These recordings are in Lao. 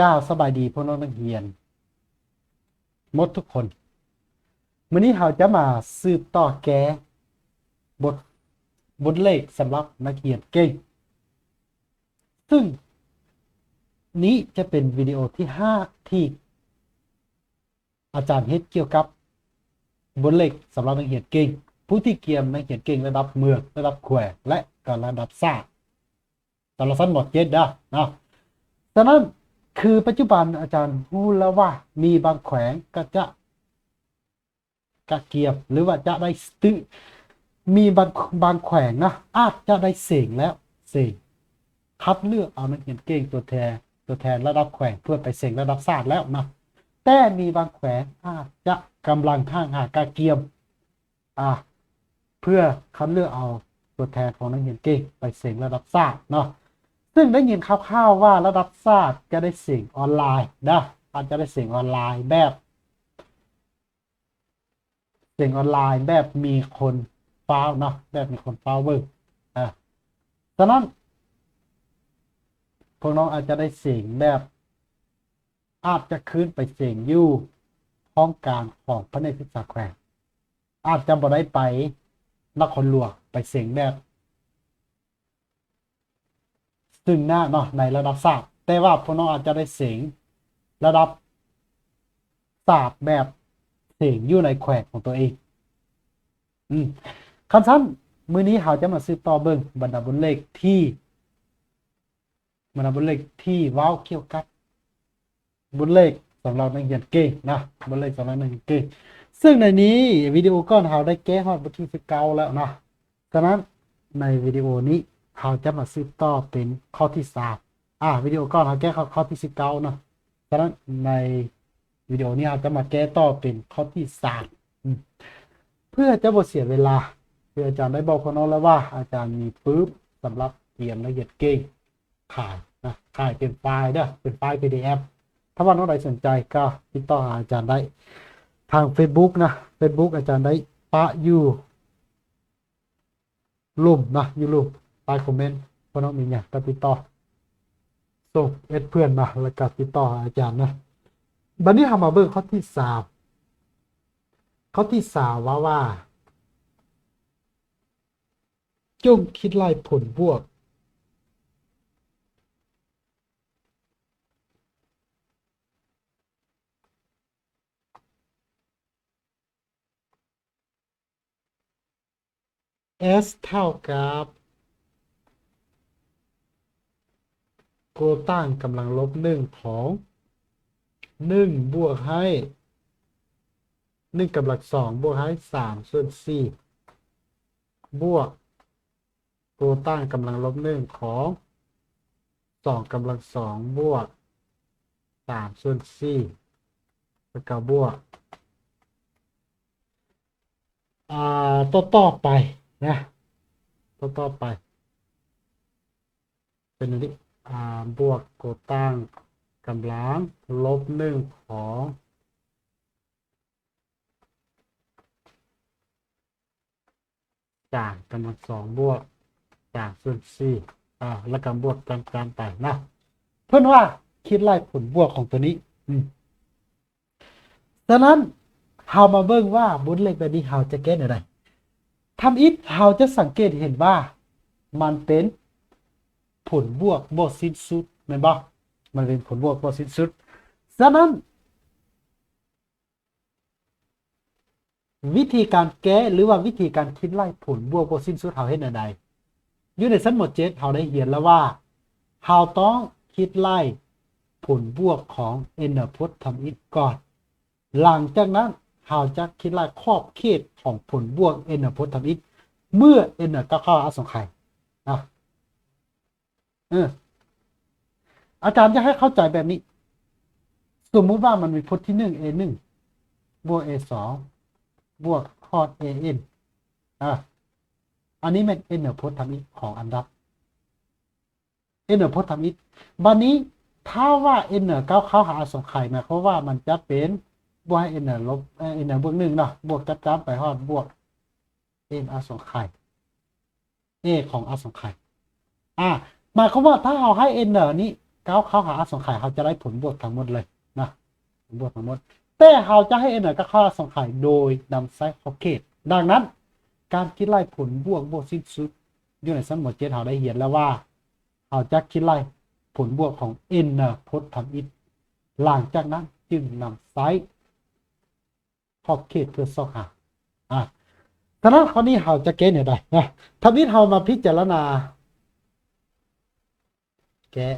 ກ່າວສະບາຍດີພວກນ້ອງນັກຮຽນໝົດທຸກຄົນ. ມື້ນີ້ເຮົາຈະມາສືບຕໍ່ແກ້ບົດ, ບົດເລກສຳລັບນັກຮຽນເກັ່ງ, ຊຶ່ງນີ້ຈະເປັນວິດີໂອທີຫ້າ ທີ່ ອາຈານເຮັດກ່ຽວກັບບົດເລກສຳລັບນັກຮຽນເກັ່ງ, ຜູ້ທີ່ກຽມນັກຮຽນເກັ່ງລະດັບເມືອງ, ລະດັບແຂວງ ແລະ ກໍລະດັບຊາດ, ສຳລັບຊັ້ນ ມ.ເຈັດ ເດີເນາະ. ສະນັ້ນ ຄືປັດຈຸບັນອາຈານຮູ້ແລ້ວວ່າ ມີບາງແຂວງກໍຈະກະກຽມ ຫຼືວ່າຈະໄດ້ ຫຼື ມີບາງ, ບາງແຂວງນະ ອາດຈະໄດ້ເສັງແລ້ວ, ເສັງ ຄັດເລືອກເອົານັກຮຽນເກັ່ງຕົວແທນ, ຕົວແທນລະດັບແຂວງເພື່ອໄປເສັງລະດັບຊາດແລ້ວນະ, ແຕ່ມີບາງແຂວງອາດຈະກຳລັງຫ້າງຫາກະກຽມ ອາ ເພື່ອຄັດເລືອກເອົາຕົວແທນຂອງນັກຮຽນເກັ່ງໄປເສັງລະດັບຊາດເນາະ. ຊຶ່ງໄດ້ຍິນຂ່າວໆວ່າລະດັບຊາດຈະໄດ້ເສັງອອນລາຍນະ, ອາດຈະໄດ້ເສັງອອນລາຍແບບ ເສັງອອນລາຍແບບມີຄົນຟ້າວເນາະ, ແບບມີຄົນຟ້າວເບິ່ງ. ອາ ສະນັ້ນ ພວກນ້ອງອາດຈະໄດ້ເສັງແບບ ອາດຈະຄືນໄປເສັງຢູ່ຫ້ອງການຂອງພະແນກສຶກສາແຂວງ, ອາດຈະບໍ່ໄດ້ໄປນະຄອນຫຼວງ ໄປເສັງແບບ ຊຶ່ງໜ້າເນາະ ໃນລະດັບຊາດ, ແຕ່ວ່າພວກນ້ອງອາດຈະໄດ້ເສັງລະດັບຊາດແບບເສັງຢູ່ໃນແຂວງຂອງຕົວເອງ. ອືມ ຄັນຊັ້ນ ມື້ນີ້ເຮົາຈະມາສືບຕໍ່ເບິ່ງບັນດາບົດເລກທີ່ ບັນດາບົດເລກທີ່ເວົ້າກ່ຽວກັບ ບົດເລກສຳລັບນັກຮຽນເກັ່ງນະ, ບົດເລກສຳລັບນັກຮຽນເກັ່ງ. ຊຶ່ງໃນນີ້ ວິດີໂອກ່ອນເຮົາໄດ້ແກ້ຮອດບົດທີສິບເກົ້າແລ້ວນະ, ສະນັ້ນໃນວິດີໂອນີ້ເຮົາຈະມາສືບຕໍ່ເປັນຂໍ້ທີສາມ. ອາ ວິດີໂອກ່ອນເຮົາແກ້ຮອດຂໍ້ທີສິບເກົ້າເນາະ, ສະນັ້ນໃນວິດີໂອນີ້ເຮົາຈະມາແກ້ຕໍ່ເປັນຂໍ້ທີສາມ. ອືມ ເພື່ອຈະບໍ່ເສຍເວລາ ຄືອາຈານໄດ້ບອກພວກນ້ອງແລ້ວວ່າ ອາຈານມີປຶ້ມສຳລັບກຽມລະອຽດເກັ່ງ ຂາຍນະ, ຂາຍເປັນໄຟລ໌ເດີ, ເປັນໄຟລ໌ ພີດີເອັຟ. ຖ້າວ່ານ້ອງໃດສົນໃຈກໍຕິດຕໍ່ຫາອາຈານໄດ້ທາງເຟສບຸກນະ, ເຟສບຸກອາຈານໄດ້ປະຢູ່ລຸ່ມນະ, ຢູ່ລຸ່ມໃຕ້ຄອມເມັນ. ພວກນ້ອງມີຫຍັງກໍຕິດຕໍ່ ສົ່ງແອັດເພື່ອນມາ ແລ້ວກໍຕິດຕໍ່ຫາອາຈານນະ. ບັດນີ້ເຮົາມາເບິ່ງຂໍ້ທີສາມ. ຂໍ້ທີສາມເວົ້າວ່າ ຈົ່ງຄິດໄລ່ຜົນບວກ S ເທົ່າກັບ ໂກຕັ້ງກຳລັງລົບໜຶ່ງຂອງໜຶ່ງບວກໃຫ້ໜຶ່ງກຳລັງສອງບວກໃຫ້ສາມສ່ວນສີ່ ບວກໂກຕັ້ງກຳລັງລົບໜຶ່ງຂອງສອງກຳລັງສອງບວກສາມສ່ວນສີ່ ແລ້ວກໍບວກ ອ່າ ຕໍ່ໆໄປນະ ຕໍ່ໆໄປ ເປັນອັນນີ້ ອ່າ ບວກໂກຕັ້ງກຳລັງລົບໜຶ່ງຂອງສາມກຳລັງສອງບວກສາມສ່ວນສີ່ ອ່າ ແລ້ວກໍບວກກຳກັນໄປນະ. ເພິ່ນວ່າຄິດໄລ່ຜົນບວກຂອງຕົວນີ້ ອືມ ສະນັ້ນ ເຮົາມາເບິ່ງວ່າບົດເລກແບບນີ້ເຮົາຈະແກ້ແນວໃດ. ທຳອິດເຮົາຈະສັງເກດເຫັນວ່າມັນເປັນຜົນບວກບໍ່ສິ້ນສຸດ ແມ່ນບໍ່? ມັນເປັນຜົນບວກບໍ່ສິ້ນສຸດ. ສະນັ້ນ ວິທີການແກ້ ຫຼືວ່າວິທີການຄິດໄລ່ຜົນບວກບໍ່ສິ້ນສຸດ ເຮົາເຮັດແນວໃດ? ຢູ່ໃນຊັ້ນ ມ.ເຈັດ ເຮົາໄດ້ຮຽນແລ້ວວ່າ ເຮົາຕ້ອງຄິດໄລ່ຜົນບວກຂອງ n ພົດທຳອິດກ່ອນ. ຫຼັງຈາກນັ້ນ ເຮົາຈະຄິດໄລ່ຂອບເຂດຂອງຜົນບວກ n ພົດທຳອິດ ເມື່ອ n ກ້າວເຂົ້າອະສົງໄຂນະ. ເອີ ອາຈານຢາກໃຫ້ເຂົ້າໃຈແບບນີ້. ສົມມຸດວ່າມັນມີພົດທີໜຶ່ງ ເອໜຶ່ງ ບວກ ເອສອງ ບວກຮອດ ເອເອັນ ອາ ອັນນີ້ແມ່ນ n ພົດທຳອິດຂອງອັນດັບ n ພົດທຳອິດ. ບາດນີ້ ຖ້າວ່າ n ກ້າວເຂົ້າຫາອະສົງໄຂ ໝາຍຄວາມວ່າມັນຈະເປັນ ບວກໃຫ້ n ລົບ ເອີ n ບວກໜຶ່ງເນາະ ບວກຈັບຈຳໄປຮອດບວກ n ອະສົງໄຂ a ຂອງອະສົງໄຂ. ອາ ໝາຍຄວາມວ່າຖ້າເຮົາໃຫ້ n ນີ້ ເກົ້າເຂົ້າຫາອະສົງໄຂ ເຮົາຈະໄດ້ຜົນບວກທັງໝົດເລີຍນະ ຜົນບວກທັງໝົດ. ແຕ່ເຮົາຈະໃຫ້ n ໜ້ອຍກວ່າເກົ້າເທົ່າອະສົງໄຂ ໂດຍນຳໃຊ້ຂອບເຂດ. ດັ່ງນັ້ນ ການຄິດໄລ່ຜົນບວກ ບົດສິ້ນສຸດ ຢູ່ໃນຊັ້ນ ມ.ເຈັດ ເຮົາໄດ້ຮຽນແລ້ວວ່າ ເຮົາຈະຄິດໄລ່ຜົນບວກຂອງ n ນະ ພົດທຳອິດ. ຫຼັງຈາກນັ້ນຈຶ່ງນຳໃຊ້ຂອບເຂດເພື່ອຊອກຫາ. ອາ ສະນັ້ນຂໍ້ນີ້ເຮົາຈະແກ້ແນວໃດນະ? ທຳອິດເຮົາມາພິຈາລະນາ ແກ້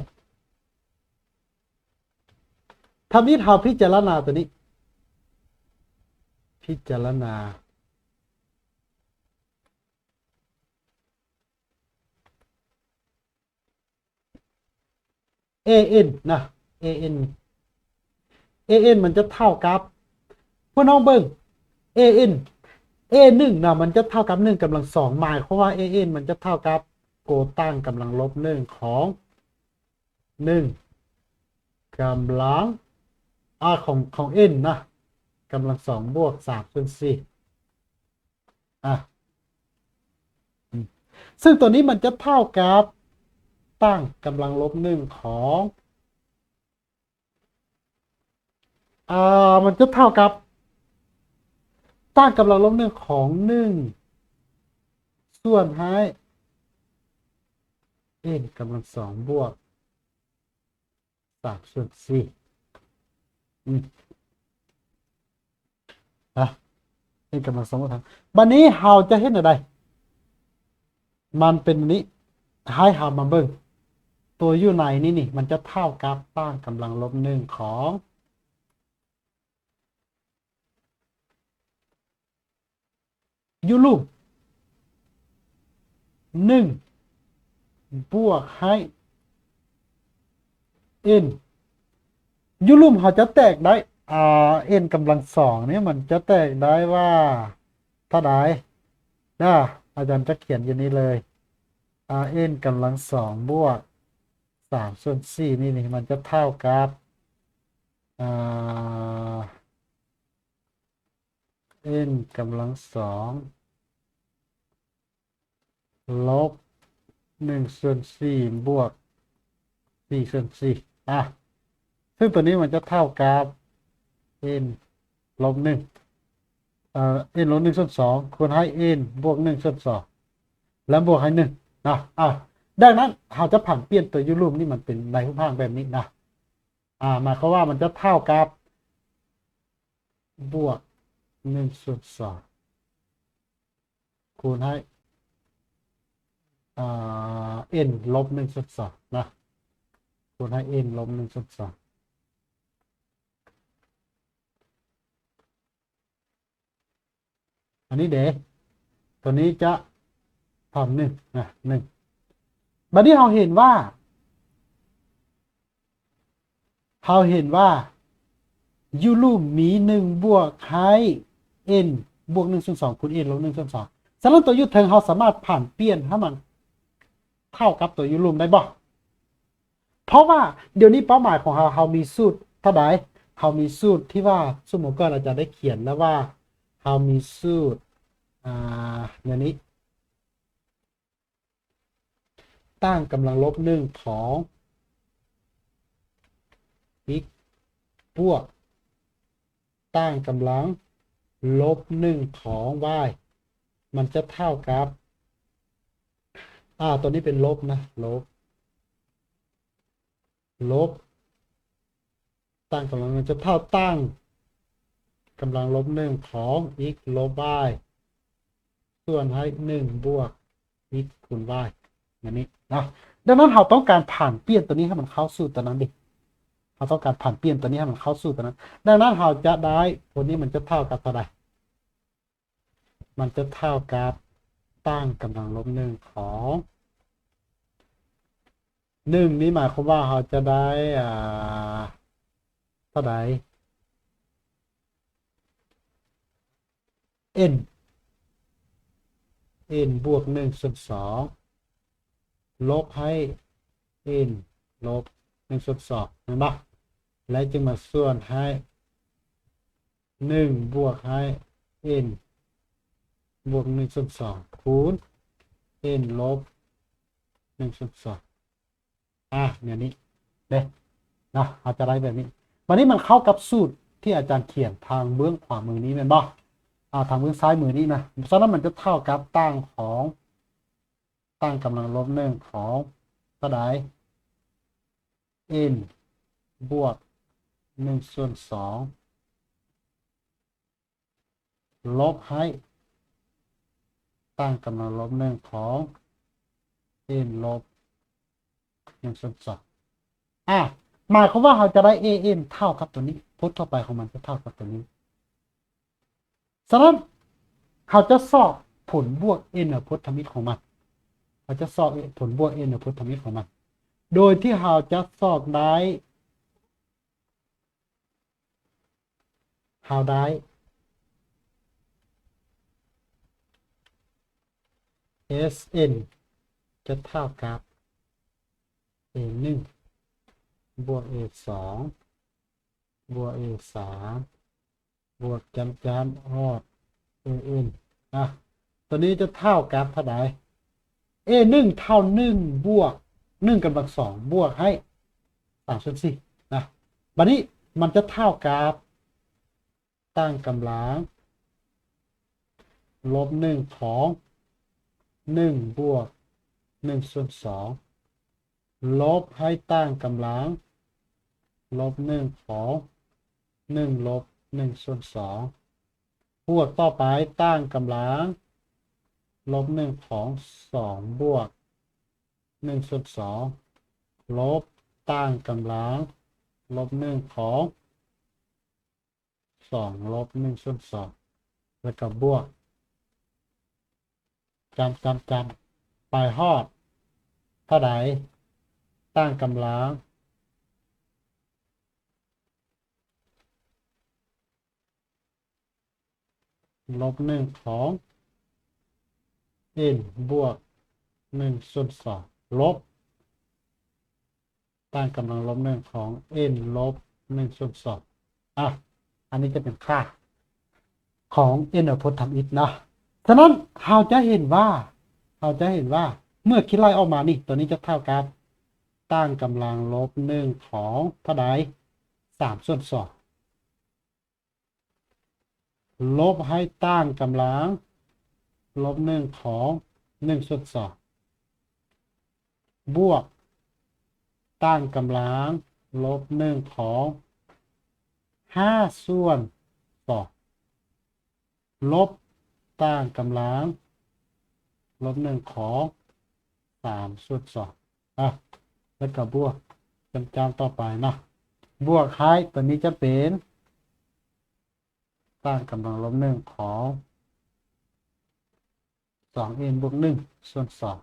ທຳອິດເຮົາພິຈາລະນາຕົວນີ້ ພິຈາລະນາ an ນະ an an ມັນຈະເທົ່າກັບ ພວກນ້ອງເບິ່ງ an a ໜຶ່ງນະ ມັນຈະເທົ່າກັບ ໜຶ່ງກຳລັງສອງ ໝາຍຄວາມວ່າ an ມັນຈະເທົ່າກັບໂກດຕັ້ງກຳລັງລົບໜຶ່ງຂອງ ໜຶ່ງກຳລັງ ອາ ຂອງ ຂອງ n ນະ ກຳລັງສອງບວກສາມສ່ວນສີ່ ອາ ອືມ ຊຶ່ງຕົວນີ້ມັນຈະເທົ່າກັບຕັ້ງກຳລັງລົບໜຶ່ງຂອງ ອາ ມັນຈະເທົ່າກັບຕັ້ງກຳລັງລົບໜຶ່ງຂອງໜຶ່ງສ່ວນໃຫ້ n ກຳລັງສອງບວກສາມສ່ວນສີ່ ອືມ ນະ n ກຳລັງສອງບວກສາມ. ບັດນີ້ເຮົາຈະເຮັດແນວໃດ? ມັນເປັນແນວນີ້ ໃຫ້ເຮົາມາເບິ່ງ ຕົວຢູ່ໃນນີ້ນີ້ ມັນຈະເທົ່າກັບຕັ້ງກຳລັງລົບໜຶ່ງຂອງ u ລູມ ໜຶ່ງບວກໃຫ້ n u ລູມເຮົາຈະແຕກໄດ້ ອ່າ n ກຳລັງສອງນີ້ມັນຈະແຕກໄດ້ວ່າເທົ່າໃດນະ? ອາຈານຈະຂຽນຢູ່ນີ້ເລີຍ ອ່າ n ກຳລັງສອງບວກສາມສ່ວນສີ່ນີ້ ນີ້ມັນຈະເທົ່າກັບ ອ່າ n ກຳລັງສອງລົບໜຶ່ງສ່ວນສີ່ບວກສີ່ສ່ວນສີ່ ອາ ຊຶ່ງຕົວນີ້ມັນຈະເທົ່າກັບ n ລົບໜຶ່ງ ເອີ n ລົບໜຶ່ງສ່ວນສອງ ຄູນໃຫ້ n ບວກໜຶ່ງສ່ວນສອງ ແລະ ບວກໃຫ້ໜຶ່ງນະ. ອາ ດັ່ງນັ້ນ ເຮົາຈະຜັນປ່ຽນຕົວ u ລູມນີ້ມັນເປັນໃນຮູບຮ່າງແບບນີ້ນະ. ອາ ໝາຍຄວາມວ່າມັນຈະເທົ່າກັບ ບວກໜຶ່ງສ່ວນສອງ ຄູນໃຫ້ ອ່າ n ລົບໜຶ່ງສ່ວນສອງນະ ຄູນໃຫ້ n ລົບໜຶ່ງສ່ວນສອງ. ອັນນີ້ເດ ຕົວນີ້ຈະເທົ່າໜຶ່ງນະ ໜຶ່ງ. ບັດນີ້ເຮົາເຫັນວ່າ ເຮົາເຫັນວ່າ u ລູມມີໜຶ່ງບວກໃຫ້ n ບວກໜຶ່ງສ່ວນສອງ ຄູນ n ລົບໜຶ່ງສ່ວນສອງ. ສະນັ້ນ ຕົວຢູ່ເທິງເຮົາສາມາດຜັນປ່ຽນໃຫ້ມັນເທົ່າກັບຕົວ u ລູມໄດ້ບໍ່? ເພາະວ່າດຽວນີ້ເປົ້າໝາຍຂອງເຮົາ ເຮົາມີສູດເທົ່າໃດ? ເຮົາມີສູດທີ່ວ່າ ສົມມຸດກ່ອນອາຈານໄດ້ຂຽນແລ້ວວ່າ ເຮົາມີສູດ ອ່າ ແນວນີ້ ຕັ້ງກຳລັງລົບໜຶ່ງຂອງ x ບວກຕັ້ງກຳລັງລົບໜຶ່ງຂອງ y ມັນຈະເທົ່າກັບ ອາ ຕົວນີ້ເປັນລົບນະ ລົບ ລົບ ຕັ້ງກຳລັງ ມັນຈະເທົ່າຕັ້ງກຳລັງລົບໜຶ່ງຂອງ x ລົບ y ສ່ວນໃຫ້ໜຶ່ງບວກ x ຄູນ y ແບບນີ້ເນາະ. ດັ່ງນັ້ນ ເຮົາຕ້ອງການຜັນປ່ຽນຕົວນີ້ໃຫ້ມັນເຂົ້າສູ່ຕົວນັ້ນເດ ເຮົາຕ້ອງການຜັນປ່ຽນຕົວນີ້ໃຫ້ມັນເຂົ້າສູ່ຕົວນັ້ນ. ດັ່ງນັ້ນ ເຮົາຈະໄດ້ ຕົວນີ້ມັນຈະເທົ່າກັບເທົ່າໃດ? ມັນຈະເທົ່າກັບຕັ້ງກຳລັງລົບໜຶ່ງຂອງ ໜຶ່ງນີ້ໝາຍຄວາມວ່າເຮົາຈະໄດ້ ອ່າ ເທົ່າໃດ? n n ບວກໜຶ່ງສ່ວນສອງ ລົບໃຫ້ n ລົບໜຶ່ງສ່ວນສອງ ແມ່ນບໍ່? ແລະ ຈຶ່ງມາສ່ວນໃຫ້ ໜຶ່ງບວກໃຫ້ n ບວກໜຶ່ງສ່ວນສອງ ຄູນ n ລົບໜຶ່ງສ່ວນສອງ ອາ ແນວນີ້. ເດ້ເນາະ ເຮົາຈະໄດ້ແບບນີ້. ບັດນີ້ມັນເຂົ້າກັບສູດທີ່ອາຈານຂຽນທາງເບື້ອງຂວາມືນີ້ແມ່ນບໍ່? ອ່າ ທາງເບື້ອງຊ້າຍມືນີ້ນະ. ສະນັ້ນມັນຈະເທົ່າກັບຕັ້ງຂອງ ຕັ້ງກຳລັງລົບໜຶ່ງຂອງເທົ່າໃດ? N ບວກໜຶ່ງສ່ວນສອງ ລົບໃຫ້ຕັ້ງກຳລັງລົບໜຶ່ງຂອງ N ລົບໜຶ່ງສ່ວນສອງ. ອາ ໝາຍຄວາມວ່າເຮົາຈະໄດ້ A N ເທົ່າກັບຕົວນີ້ ຜົນທົ່ວໄປຂອງມັນຈະເທົ່າກັບຕົວນີ້. ສະນັ້ນ ເຮົາຈະຊອກຜົນບວກ N ເອົາຜົນທຳອິດຂອງມັນ ເຮົາຈະຊອກ A ຜົນບວກ N ເອົາຜົນທຳອິດຂອງມັນ ໂດຍທີ່ເຮົາຈະຊອກໄດ້ ເຮົາໄດ້ S N ຈະເທົ່າກັບ A ໜຶ່ງ ບວກ A ສອງ ບວກ A ສາມ ບວກຈ້ຳໆ ຮອດ A N ນະ. ຕົວນີ້ຈະເທົ່າກັບເທົ່າໃດ? A ໜຶ່ງ ເທົ່າໜຶ່ງ ບວກໜຶ່ງກຳລັງສອງ ບວກໃຫ້ສາມສ່ວນສີ່ນະ. ບັດນີ້ມັນຈະເທົ່າກັບຕັ້ງກຳລັງລົບໜຶ່ງຂອງໜຶ່ງບວກໜຶ່ງສ່ວນສອງ ລົບໃຫ້ຕັ້ງກຳລັງລົບໜຶ່ງຂອງໜຶ່ງລົບໜຶ່ງສ່ວນສອງ ບວກຕໍ່ໄປຕັ້ງກຳລັງລົບໜຶ່ງຂອງສອງບວກໜຶ່ງສ່ວນສອງ ລົບຕັ້ງກຳລັງລົບໜຶ່ງຂອງ ສອງລົບໜຶ່ງສ່ວນສອງ ແລ້ວກໍບວກ ຈ້ຳໆໆ ໄປຮອດເທົ່າໃດ? ຕັ້ງກຳລັງລົບໜຶ່ງຂອງ n ບວກໜຶ່ງສ່ວນສອງ ລົບ ຕັ້ງກຳລັງລົບໜຶ່ງຂອງ n ລົບໜຶ່ງສ່ວນສອງ. ອ່ະ ອັນນີ້ຈະເປັນຄ່າຂອງ n ເອົາຜົນທຳອິດເນາະ. ສະນັ້ນເຮົາຈະເຫັນວ່າ ເຮົາຈະເຫັນວ່າ ເມື່ອຄິດໄລ່ອອກມານີ້ ຕົວນີ້ຈະເທົ່າກັບຕັ້ງກຳລັງລົບໜຶ່ງຂອງເທົ່າໃດ? ສາມສ່ວນສອງ ລົບໃຫ້ຕັ້ງກຳລັງລົບໜຶ່ງຂອງໜຶ່ງສ່ວນສອງ ບວກຕັ້ງກຳລັງລົບໜຶ່ງຂອງຫ້າສ່ວນສອງ ລົບຕັ້ງກຳລັງລົບໜຶ່ງຂອງສາມສ່ວນສອງ ອ່ະ ແລ້ວກໍບວກຈ້ຳໆຕໍ່ໄປເນາະ ບວກໃຫ້ຕົວນີ້ຈະເປັນ ຕັ້ງກຳລັງລົບໜຶ່ງຂອງສອງ n ບວກໜຶ່ງສ່ວນສອງ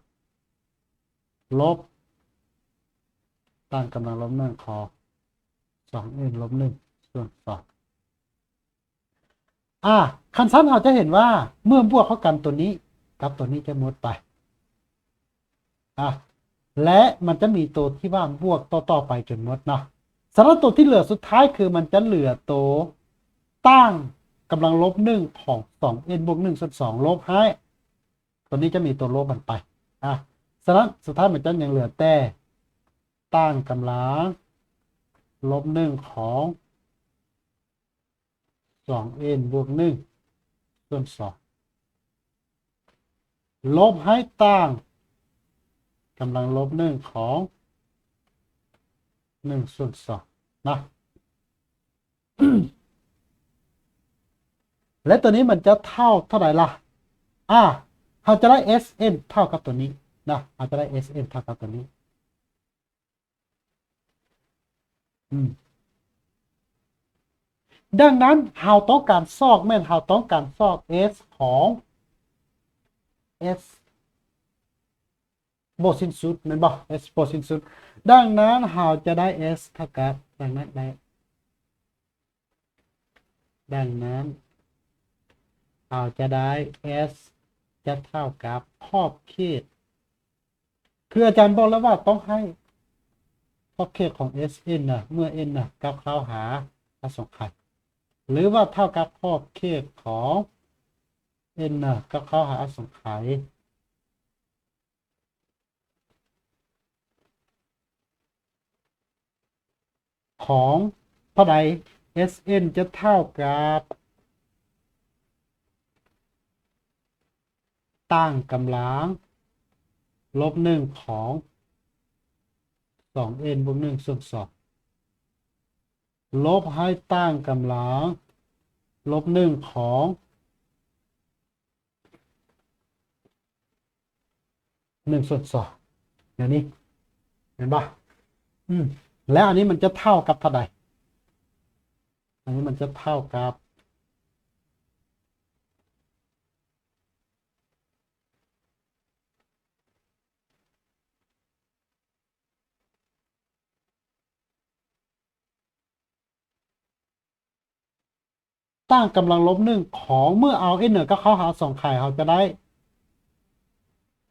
ລົບຕັ້ງກຳລັງລົບໜຶ່ງຂອງສອງ n ລົບໜຶ່ງສ່ວນສອງ. ອ່າ ຄັນຊັ້ນເຮົາຈະເຫັນວ່າເມື່ອບວກເຂົ້າກັນ ຕົວນີ້ກັບຕົວນີ້ຈະໝົດໄປ ອ່າ ແລະ ມັນຈະມີໂຕທີ່ວ່າບວກຕໍ່ໆໄປຈົນໝົດເນາະ. ສະນັ້ນໂຕທີ່ເຫຼືອສຸດທ້າຍຄືມັນຈະເຫຼືອໂຕຕັ້ງກຳລັງລົບໜຶ່ງຂອງສອງ n ບວກໜຶ່ງສ່ວນສອງ ລົບໃຫ້ ຕົວນີ້ຈະມີຕົວລົບມັນໄປ ອ່າ ສະນັ້ນສຸດທ້າຍມັນຈະຍັງເຫຼືອແຕ່ຕັ້ງກຳລັງລົບໜຶ່ງຂອງ ສອງ n ບວກໜຶ່ງສ່ວນສອງ ລົບໃຫ້ຕັ້ງກຳລັງລົບໜຶ່ງຂອງໜຶ່ງສ່ວນສອງນະ ແລະ ຕົວນີ້ມັນຈະເທົ່າເທົ່າໃດລະ? ອ່າ ເຮົາຈະໄດ້ S n ເທົ່າກັບຕົວນີ້ນະ ເຮົາຈະໄດ້ S n ເທົ່າກັບຕົວນີ້. ອືມ ດັ່ງນັ້ນເຮົາຕ້ອງການຊອກ ແມ່ນເຮົາຕ້ອງການຊອກ S ຂອງ S ບໍ່ສິ້ນສຸດແມ່ນບໍ່? S ບໍ່ສິ້ນສຸດ ດັ່ງນັ້ນເຮົາຈະໄດ້ S ເທົ່າກັບ ດັ່ງນັ້ນໄດ້ ດັ່ງນັ້ນເຮົາຈະໄດ້ S ຈະເທົ່າກັບຂອບເຂດ ຄືອາຈານບອກແລ້ວວ່າຕ້ອງໃຫ້ຂອບເຂດຂອງ S n ນະ ເມື່ອ n ນະກັບເຂົ້າຫາອະສົງໄຂ ຫຼືວ່າເທົ່າກັບຂອບເຂດຂອງ n ນະກັບເຂົ້າຫາອະສົງໄຂ. ຂອງເທົ່າໃດ? ເອສເອັນ ຈະເທົ່າກັບ ຕັ້ງກຳລັງລົບໜຶ່ງຂອງສອງເອັນບວກໜຶ່ງສ່ວນສອງ ລົບໃຫ້ຕັ້ງກຳລັງລົບໜຶ່ງຂອງໜຶ່ງສ່ວນສອງ ແນວນີ້ ແມ່ນບໍ່? ອືມ ແລ້ວອັນນີ້ມັນຈະເທົ່າກັບເທົ່າໃດ? ອັນນີ້ມັນຈະເທົ່າກັບ ຕັ້ງກຳລັງລົບໜຶ່ງຂອງ ເມື່ອເອົາເອັນເໜືອກັບເຂົ້າຫາສອງໄຂ ເຮົາຈະໄດ້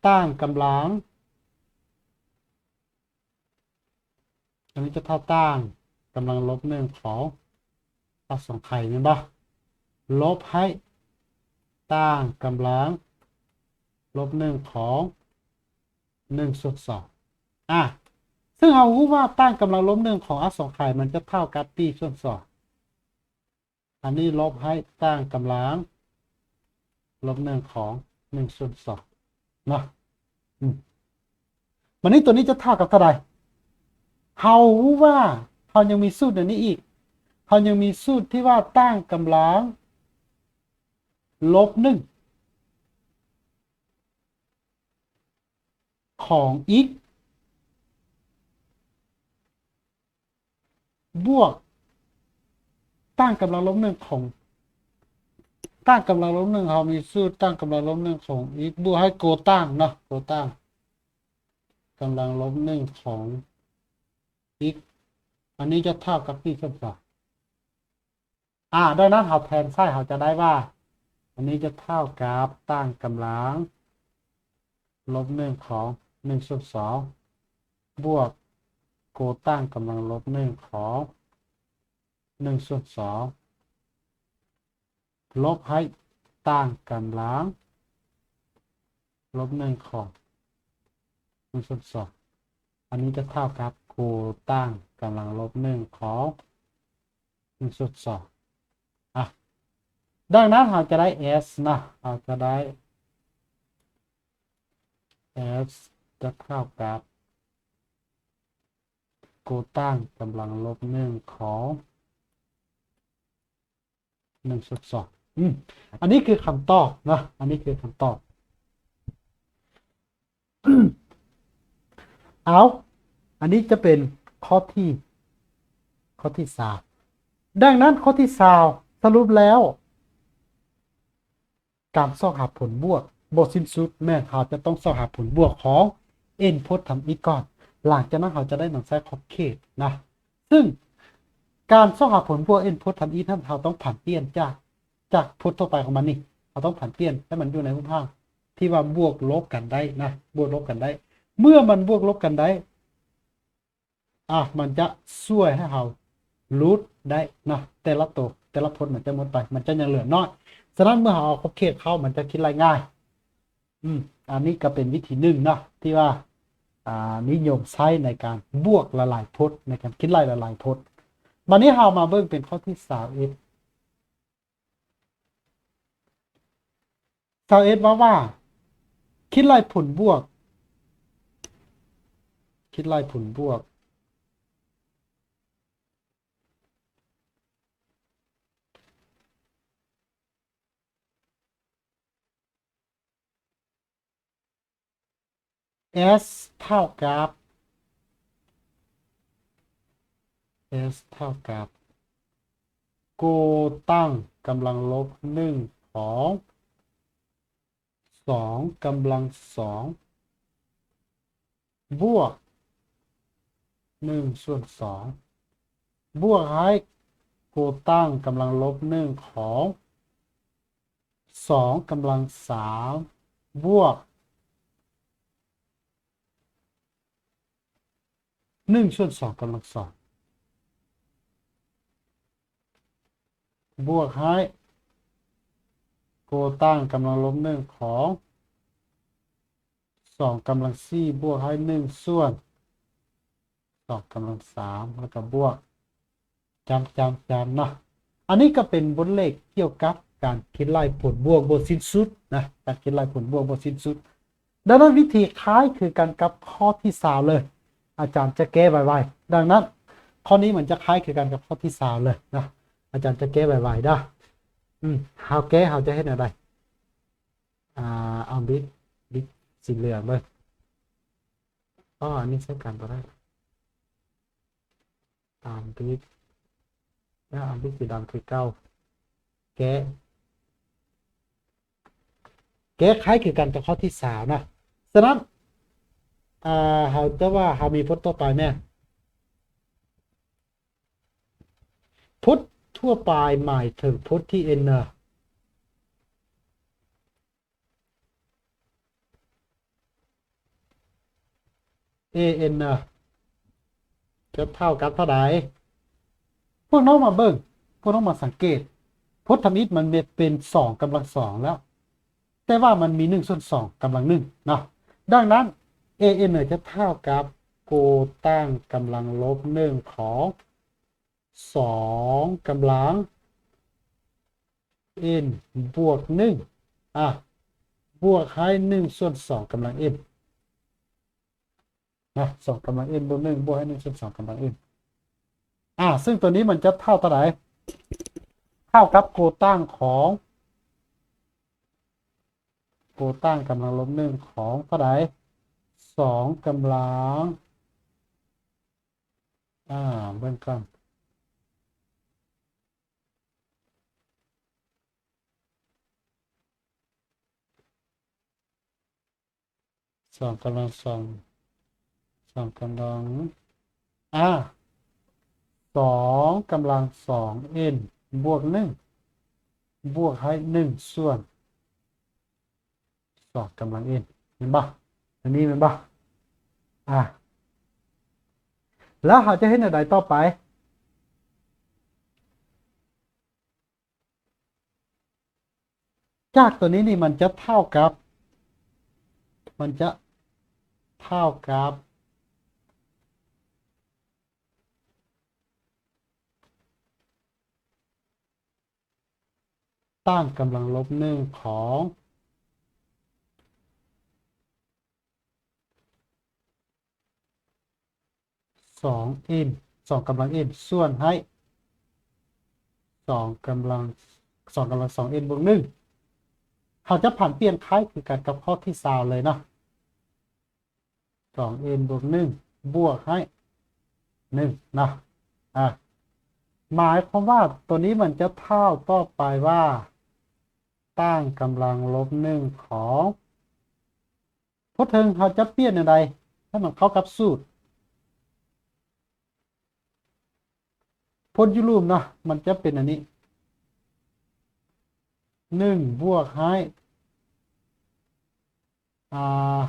ຕັ້ງກຳລັງ ອັນນີ້ຈະເທົ່າຕັ້ງກຳລັງລົບໜຶ່ງຂອງ ອາ ສອງໄຂແມ່ນບໍ່? ລົບໃຫ້ຕັ້ງກຳລັງລົບໜຶ່ງຂອງໜຶ່ງສ່ວນສອງ ອາ ຊຶ່ງເຮົາຮູ້ວ່າຕັ້ງກຳລັງລົບໜຶ່ງຂອງ ອາ ສອງໄຂ ມັນຈະເທົ່າກັບ b ສ່ວນສອງ ອັນນີ້ລົບໃຫ້ຕັ້ງກຳລັງລົບໜຶ່ງຂອງໜຶ່ງສ່ວນສອງເນາະ ອືມ ບັດນີ້ຕົວນີ້ຈະເທົ່າກັບເທົ່າໃດ? ເຮົາຮູ້ວ່າເຮົາຍັງມີສູດອັນນີ້ອີກ ເຮົາຍັງມີສູດທີ່ວ່າຕັ້ງກຳລັງລົບໜຶ່ງຂອງ x ບວກຕັ້ງກຳລັງລົບໜຶ່ງຂອງ ຕັ້ງກຳລັງລົບໜຶ່ງ ເຮົາມີສູດຕັ້ງກຳລັງລົບໜຶ່ງຂອງ x ບວກໃຫ້ໂກຕັ້ງເນາະ ໂກຕັ້ງກຳລັງລົບໜຶ່ງຂອງ x ອັນນີ້ຈະເທົ່າກັບ b ສ່ວນສອງ ອາ ດັ່ງນັ້ນເຮົາແທນໃສ່ ເຮົາຈະໄດ້ວ່າ ອັນນີ້ຈະເທົ່າກັບຕັ້ງກຳລັງລົບໜຶ່ງຂອງໜຶ່ງສ່ວນສອງ ບວກໂກຕັ້ງກຳລັງລົບໜຶ່ງຂອງໜຶ່ງສ່ວນສອງ ລົບໃຫ້ຕັ້ງກຳລັງລົບໜຶ່ງຂອງໜຶ່ງສ່ວນສອງ ອັນນີ້ຈະເທົ່າກັບໂກຕັ້ງກຳລັງລົບໜຶ່ງຂອງໜຶ່ງສ່ວນສອງ ອາ ດັ່ງນັ້ນເຮົາຈະໄດ້ s ນະ ເຮົາຈະໄດ້ s ຈະເທົ່າກັບໂກຕັ້ງກຳລັງລົບໜຶ່ງຂອງໜຶ່ງສ່ວນສອງ ອືມ ອັນນີ້ຄືຄຳຕອບເນາະ ອັນນີ້ຄືຄຳຕອບ ເອົາ ອັນນີ້ຈະເປັນຂໍ້ທີ ຂໍ້ທີຊາວ ດັ່ງນັ້ນຂໍ້ທີຊາວ ສະຫຼຸບແລ້ວ ການຊອກຫາຜົນບວກບໍ່ສິ້ນສຸດ ແມ່ນເຮົາຈະຕ້ອງຊອກຫາຜົນບວກຂອງ n ພົດທຳອິດກ່ອນ ຫຼັງຈາກນັ້ນເຮົາຈະໄດ້ນຳໃຊ້ຂອບເຂດນະ ຊຶ່ງການຊອກຫາຜົນບວກ n ພົດທຳອິດນັ້ນ ເຮົາຕ້ອງຜັນປ່ຽນຈາກ ຈາກພົດທົ່ວໄປຂອງມັນນີ້ ເຮົາຕ້ອງຜັນປ່ຽນໃຫ້ມັນຢູ່ໃນຮູບຮ່າງທີ່ວ່າບວກລົບກັນໄດ້ນະ ບວກລົບກັນໄດ້ ເມື່ອມັນບວກລົບກັນໄດ້ ອາ ມັນຈະຊ່ວຍໃຫ້ເຮົາຫຼຸດໄດ້ເນາະ ແຕ່ລະໂຕ ແຕ່ລະພົດມັນຈະໝົດໄປ ມັນຈະຍັງເຫຼືອໜ້ອຍ ສະນັ້ນເມື່ອເຮົາເອົາຂອບເຂດເຂົ້າ ມັນຈະຄິດໄລ່ງ່າຍ ອືມ ອັນນີ້ກໍເປັນວິທີໜຶ່ງເນາະ ທີ່ວ່າ ອາ ນິຍົມໃຊ້ໃນການບວກຫຼາຍໆພົດ ໃນການຄິດໄລ່ຫຼາຍໆພົດ ບັດນີ້ເຮົາມາເບິ່ງເປັນຂໍ້ທີຊາວເອັດ ຊາວເອັດເວົ້າວ່າ ຄິດໄລ່ຜົນບວກ ຄິດໄລ່ຜົນບວກ s ເທົ່າກັບ s ເທົ່າກັບ ໂກຕັ້ງກຳລັງລົບໜຶ່ງຂອງສອງກຳລັງສອງ ບວກໜຶ່ງສ່ວນສອງ ບວກໃຫ້ໂກຕັ້ງກຳລັງລົບໜຶ່ງຂອງສອງກຳລັງສາມ ບວກ ໜຶ່ງສ່ວນສອງກຳລັງສອງ ບວກໃຫ້ໂກຕັ້ງກຳລັງລົບໜຶ່ງຂອງສອງກຳລັງສີ່ ບວກໃຫ້ໜຶ່ງສ່ວນສອງກຳລັງສາມ ແລ້ວກໍບວກ ຈຳ ຈຳ ຈຳເນາະ. ອັນນີ້ກໍເປັນບົດເລກກ່ຽວກັບການຄິດໄລ່ຜົນບວກບໍ່ສິ້ນສຸດນະ, ການຄິດໄລ່ຜົນບວກບໍ່ສິ້ນສຸດ. ດັ່ງນັ້ນ ວິທີຄ້າຍຄືກັນກັບຂໍ້ທີຊາວເລີຍ, ອາຈານຈະແກ້ໄວໆ. ດັ່ງນັ້ນ ຂໍ້ນີ້ມັນຈະຄ້າຍຄືກັນກັບຂໍ້ທີຊາວເລີຍນະ, ອາຈານຈະແກ້ໄວໆເດີ້. ອືມ ເຮົາແກ້ ເຮົາຈະເຮັດແນວໃດ? ອ່າ ເອົາບິກ ບິກສີເຫຼືອງເບິ່ງ. ອໍ ອັນນີ້ໃຊ້ການບໍ່ໄດ້. ຕາມບິກ ແລ້ວເອົາບິກສີດຳຄືເກົ່າ. ແກ້ ແກ້ໄຂຄືກັນກັບຂໍ້ທີຊາວນະ. ສະນັ້ນ ອ່າ ເຮົາຈະວ່າເຮົາມີພົດຕໍ່ໄປແມ່ນ ພົດທົ່ວໄປໝາຍເຖິງພົດທີ່ n ນະ a n ນະ ຈະເທົ່າກັບເທົ່າໃດ? ພວກນ້ອງມາເບິ່ງ, ພວກນ້ອງມາສັງເກດ, ພົດທຳອິດມັນເປັນສອງກຳລັງສອງແລ້ວ, ແຕ່ວ່າມັນມີໜຶ່ງສ່ວນສອງກຳລັງໜຶ່ງເນາະ. ດັ່ງນັ້ນ a n ຈະເທົ່າກັບໂກຕັ້ງກຳລັງລົບໜຶ່ງຂອງສອງກຳລັງ n ບວກໜຶ່ງ ອ່າ ບວກໃຫ້ໜຶ່ງສ່ວນສອງກຳລັງ n ນະ, ສອງກຳລັງ n ບວກໜຶ່ງ ບວກໃຫ້ໜຶ່ງສ່ວນສອງກຳລັງ n ອ່າ ເຊິ່ງຕົວນີ້ມັນຈະເທົ່າເທົ່າໃດ? ເທົ່າກັບໂກຕັ້ງຂອງ ໂກຕັ້ງກຳລັງລົບໜຶ່ງຂອງເທົ່າໃດ? ສອງກຳລັງ ອ່າ ເບິ່ງກ່ອນ ສອງກຳລັງສອງ ສອງກຳລັງ ອ່າ ສອງກຳລັງສອງ n ບວກໜຶ່ງ ບວກໃຫ້ໜຶ່ງສ່ວນ ສອງກຳລັງ n ແມ່ນບໍ່? ອັນນີ້ແມ່ນບໍ່? ອ່າ ແລ້ວເຮົາຈະເຮັດແນວໃດຕໍ່ໄປ? ຈາກຕົວນີ້ນີ້ ມັນຈະເທົ່າກັບ ມັນຈະເທົ່າກັບ ຕັ້ງກຳລັງລົບໜຶ່ງຂອງສອງ n ສອງກຳລັງ n ສ່ວນໃຫ້ສອງກຳລັງ ສອງກຳລັງສອງ n ບວກໜຶ່ງ ເຮົາຈະຜັນປ່ຽນຄ້າຍຄືກັນກັບຂໍ້ທີຊາວເລີຍເນາະ. ສອງ n ບວກໜຶ່ງ ບວກໃຫ້ໜຶ່ງເນາະ ອ່າ ໝາຍຄວາມວ່າຕົວນີ້ມັນຈະເທົ່າຕໍ່ໄປວ່າ ຕັ້ງກຳລັງລົບໜຶ່ງຂອງ ໂພດເທິງເຮົາຈະປ່ຽນແນວໃດໃຫ້ມັນເຂົ້າກັບສູດ? ໂພດຢູ່ລຸ່ມເນາະ ມັນຈະເປັນອັນນີ້ ໜຶ່ງບວກໃຫ້ ອ່າ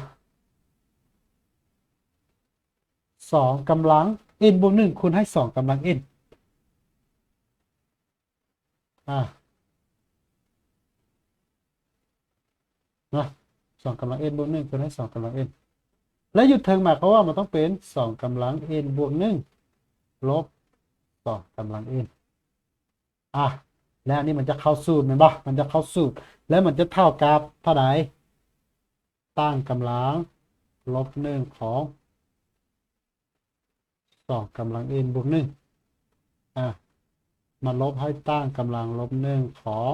ສອງກຳລັງ n ບວກໜຶ່ງຄູນໃຫ້ສອງກຳລັງ n ອ່າ ນະ ສອງກຳລັງ n ບວກໜຶ່ງຄູນໃຫ້ສອງກຳລັງ n ແລະຢູ່ເທິງໝາຍຄວາມວ່າມັນຕ້ອງເປັນສອງກຳລັງ n ບວກໜຶ່ງ ລົບສອງກຳລັງ n ອ່າ ແລະອັນນີ້ມັນຈະເຂົ້າສູດແມ່ນບໍ່? ມັນຈະເຂົ້າສູດ ແລະມັນຈະເທົ່າກັບເທົ່າໃດ? ຕັ້ງກຳລັງລົບໜຶ່ງຂອງ ສອງກຳລັງ n ບວກໜຶ່ງ ອ່າ ມາລົບໃຫ້ຕັ້ງກຳລັງລົບໜຶ່ງຂອງ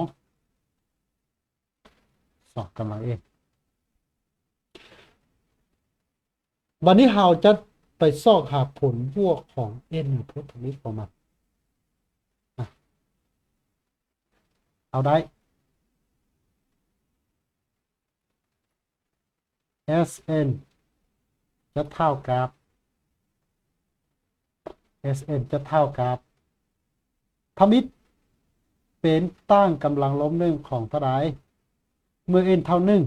ສອງກຳລັງ n ບັດນີ້ເຮົາຈະໄປຊອກຫາຜົນບວກຂອງ n ໃນຜົນທຳອິດຂອງມັນ ອ່າ ເອົາໄດ້ Sn ຈະເທົ່າກັບ Sn ຈະເທົ່າກັບ ທຳອິດເປັນຕັ້ງກຳລັງລົບໜຶ່ງຂອງເທົ່າໃດ? ເມື່ອ n ເທົ່າໜຶ່ງ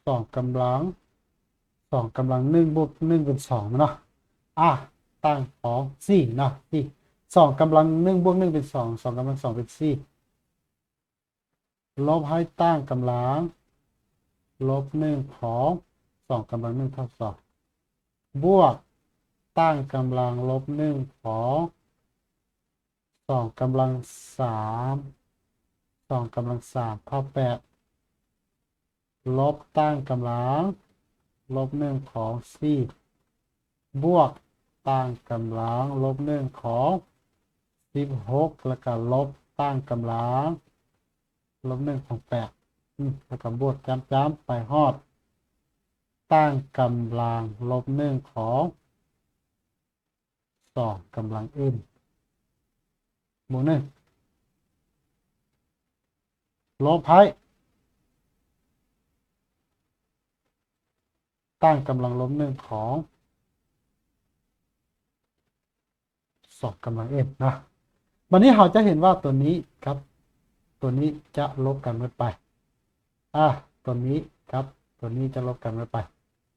ສອງກຳລັງ ສອງກຳລັງໜຶ່ງບວກໜຶ່ງເປັນສອງແມ່ນເນາະ ອ່າ ຕັ້ງຂອງສີ່ເນາະ ສີ່ ສອງກຳລັງໜຶ່ງບວກໜຶ່ງເປັນສອງ ສອງກຳລັງສອງເປັນສີ່ ລົບໃຫ້ຕັ້ງກຳລັງລົບໜຶ່ງຂອງສອງກຳລັງໜຶ່ງເທົ່າສອງ ບວກ ຕັ້ງກຳລັງລົບໜຶ່ງຂອງສອງກຳລັງສາມ ສອງກຳລັງສາມເທົ່າແປດ ລົບຕັ້ງກຳລັງລົບໜຶ່ງຂອງສີ່ ບວກຕັ້ງກຳລັງລົບໜຶ່ງຂອງສິບຫົກ ແລ້ວກະລົບຕັ້ງກຳລັງລົບໜຶ່ງຂອງແປດ ອືມ ແລ້ວກະບວກຈ້ຳໆໄປຮອດຕັ້ງກຳລັງລົບໜຶ່ງຂອງ ສອງກຳລັງ n ບວກໜຶ່ງ ລົບໃຫ້ຕັ້ງກຳລັງລົບໜຶ່ງຂອງສອງກຳລັງ n ນະ. ບັດນີ້ເຮົາຈະເຫັນວ່າຕົວນີ້ກັບຕົວນີ້ຈະລົບກັນໝົດໄປ. ອາ ຕົວນີ້ກັບຕົວນີ້ຈະລົບກັນໄປ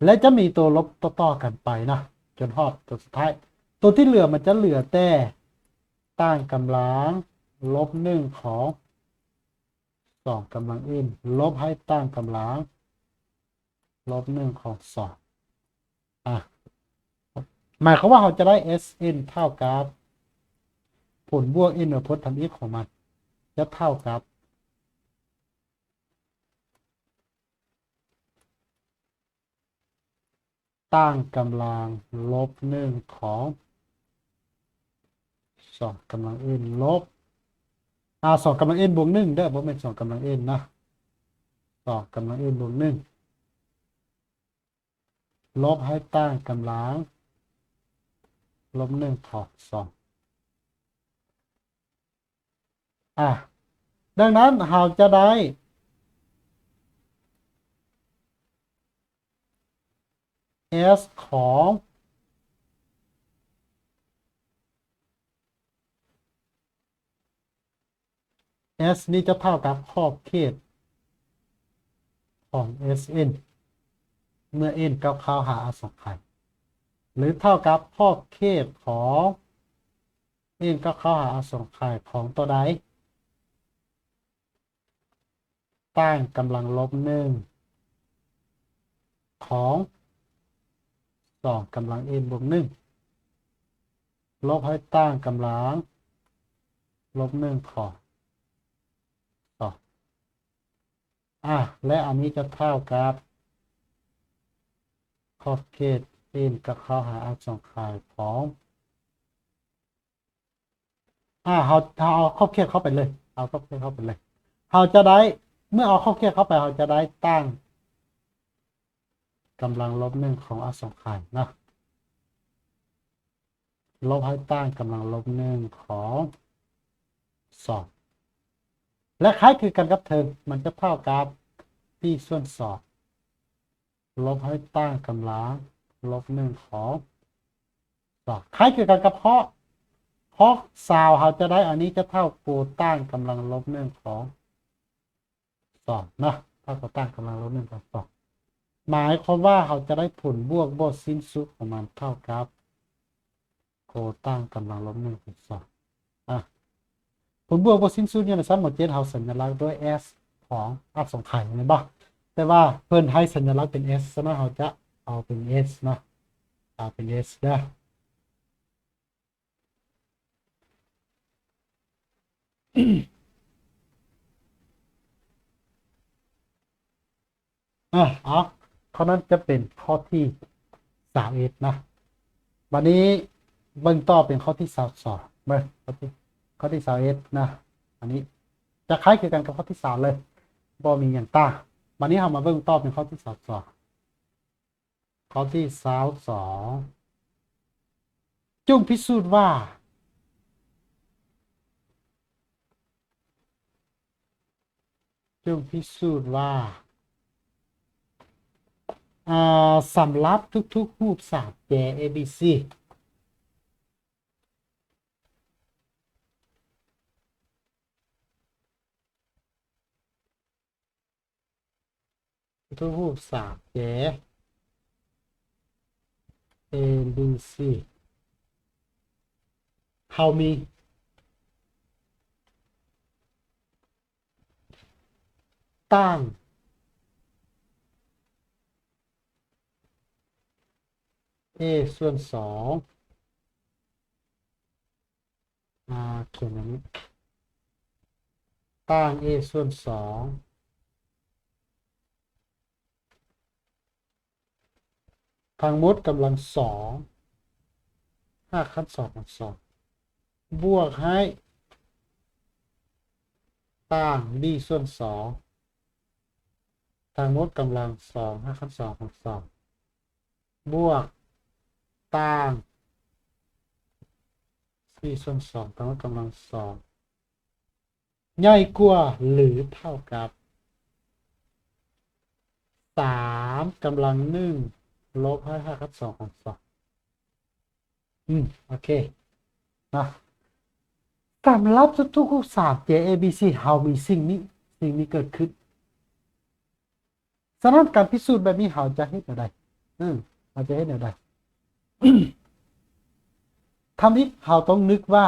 ແລະ ຈະມີຕົວລົບຕໍ່ໆກັນໄປນະ ຈົນຮອດຕົວສຸດທ້າຍ. ຕົວທີ່ເຫຼືອມັນຈະເຫຼືອແຕ່ຕັ້ງກຳລັງລົບໜຶ່ງຂອງສອງກຳລັງ n ລົບໃຫ້ຕັ້ງກຳລັງລົບໜຶ່ງຂອງສອງ. ອາ ໝາຍຄວາມວ່າເຮົາຈະໄດ້ Sn ເທົ່າກັບຜົນບວກ n ເໜືອພົດທຳອິດຂອງມັນ ຈະເທົ່າກັບ ຕັ້ງກຳລັງລົບໜຶ່ງຂອງສອງກຳລັງ n ລົບ ອາ ສອງກຳລັງ n ບວກໜຶ່ງເດີ ບໍ່ແມ່ນສອງກຳລັງ n ນະ ສອງກຳລັງ n ບວກໜຶ່ງ ລົບໃຫ້ຕັ້ງກຳລັງລົບໜຶ່ງຂອງສອງ. ອາ ດັ່ງນັ້ນເຮົາຈະໄດ້ S ຂອງ S ນີ້ຈະເທົ່າກັບຂອບເຂດຂອງ Sn ເມື່ອ n ກ້າວເຂົ້າຫາອະສົງໄຂ ຫຼື ເທົ່າກັບຂອບເຂດຂອງ n ກ້າວເຂົ້າຫາອະສົງໄຂຂອງຕົວໃດ? ຕັ້ງກຳລັງລົບໜຶ່ງຂອງສອງກຳລັງ n ບວກໜຶ່ງ ລົບໃຫ້ຕັ້ງກຳລັງລົບໜຶ່ງຂອງສອງ. ອາ ແລະ ອັນນີ້ຈະເທົ່າກັບຂອບເຂດ n ກ້າວເຂົ້າຫາອະສົງໄຂຂອງ ອາ ເຮົາ ເຮົາເອົາຂອບເຂດເຂົ້າໄປເລີຍ ເອົາຂອບເຂດເຂົ້າໄປເລີຍ ເຮົາຈະໄດ້ ເມື່ອເອົາຂອບເຂດເຂົ້າໄປ ເຮົາຈະໄດ້ຕັ້ງກຳລັງລົບໜຶ່ງຂອງອະສົງໄຂນະ ລົບໃຫ້ຕັ້ງກຳລັງລົບໜຶ່ງຂອງສອງ ແລະ ຄ້າຍຄືກັນກັບເທິງ ມັນຈະເທົ່າກັບ t ສ່ວນສອງ ລົບໃຫ້ຕັ້ງກຳລັງລົບໜຶ່ງຂອງສອງ ຄ້າຍຄືກັນກັບຂໍ້ ຂໍ້ຊາວ ເຮົາຈະໄດ້ ອັນນີ້ຈະເທົ່າໂກຕັ້ງກຳລັງລົບໜຶ່ງຂອງສອງນະ ເທົ່າໂກຕັ້ງກຳລັງລົບໜຶ່ງຂອງສອງ ໝາຍຄວາມວ່າເຮົາຈະໄດ້ຜົນບວກບໍ່ສິ້ນສຸດຂອງມັນເທົ່າກັບ ໂກຕັ້ງກຳລັງລົບໜຶ່ງຂອງສອງ. ອາ ຜົນບວກບໍ່ສິ້ນສຸດຢູ່ໃນຊັ້ນໝໍເຈັດ ເຮົາສັນຍະລັກດ້ວຍ S ຂອງອະສົງໄຂແມ່ນບໍ່? ແຕ່ວ່າເພິ່ນໃຫ້ສັນຍະລັກເປັນ S ສະນັ້ນເຮົາຈະເອົາເປັນ S ເນາະ ເອົາເປັນ S ເດີ. ອາ ເອົາ ຂໍ້ນັ້ນຈະເປັນຂໍ້ທີຊາວເອັດນະ. ບາດນີ້ເບິ່ງຕໍ່ເປັນຂໍ້ທີຊາວສອງ ເບິ່ງຂໍ້ທີ ຂໍ້ທີຊາວເອັດນະ. ອັນນີ້ຈະຄ້າຍຄືກັນກັບຂໍ້ທີຊາວເລີຍ ບໍ່ມີຫຍັງຕ່າງ. ບາດນີ້ເຮົາມາເບິ່ງຕໍ່ເປັນຂໍ້ທີຊາວສອງ. ຂໍ້ທີຊາວສອງ ຈົ່ງພິສູດວ່າ ຈົ່ງພິສູດວ່າ ອາ ສຳລັບທຸກໆຮູບສາມແຈ A B C ທຸກຮູບສາມແຈ A B C ເຮົາມີຕັ້ງ A ສ່ວນສອງ ອາ ຂຽນແບບນີ້ ຕ່າງ A ສ່ວນສອງ ທັງໝົດກຳລັງສອງ ຮາກຂັ້ນສອງຂອງສອງ ບວກໃຫ້ ຕ່າງ B ສ່ວນສອງ ທັງໝົດກຳລັງສອງ ຮາກຂັ້ນສອງຂອງສອງ ບວກ ຕ່າງ C ສ່ວນສອງ ທັງໝົດກຳລັງສອງ ໃຫຍ່ກວ່າ ຫຼື ເທົ່າກັບ ສາມ ກຳລັງໜຶ່ງ ລົບໃຫ້ຮາກຂັ້ນສອງຂອງສອງ. ອືມ ໂອເຄ ນະ ສຳລັບທຸກໆສາມຕົວ A B C ເຮົາມີສິ່ງນີ້ ສິ່ງນີ້ເກີດຂຶ້ນ. ສະນັ້ນ ການພິສູດແບບນີ້ເຮົາຈະເຮັດແນວໃດ? ເອີ ເຮົາຈະເຮັດແນວໃດ? ທຳອິດເຮົາຕ້ອງນຶກວ່າ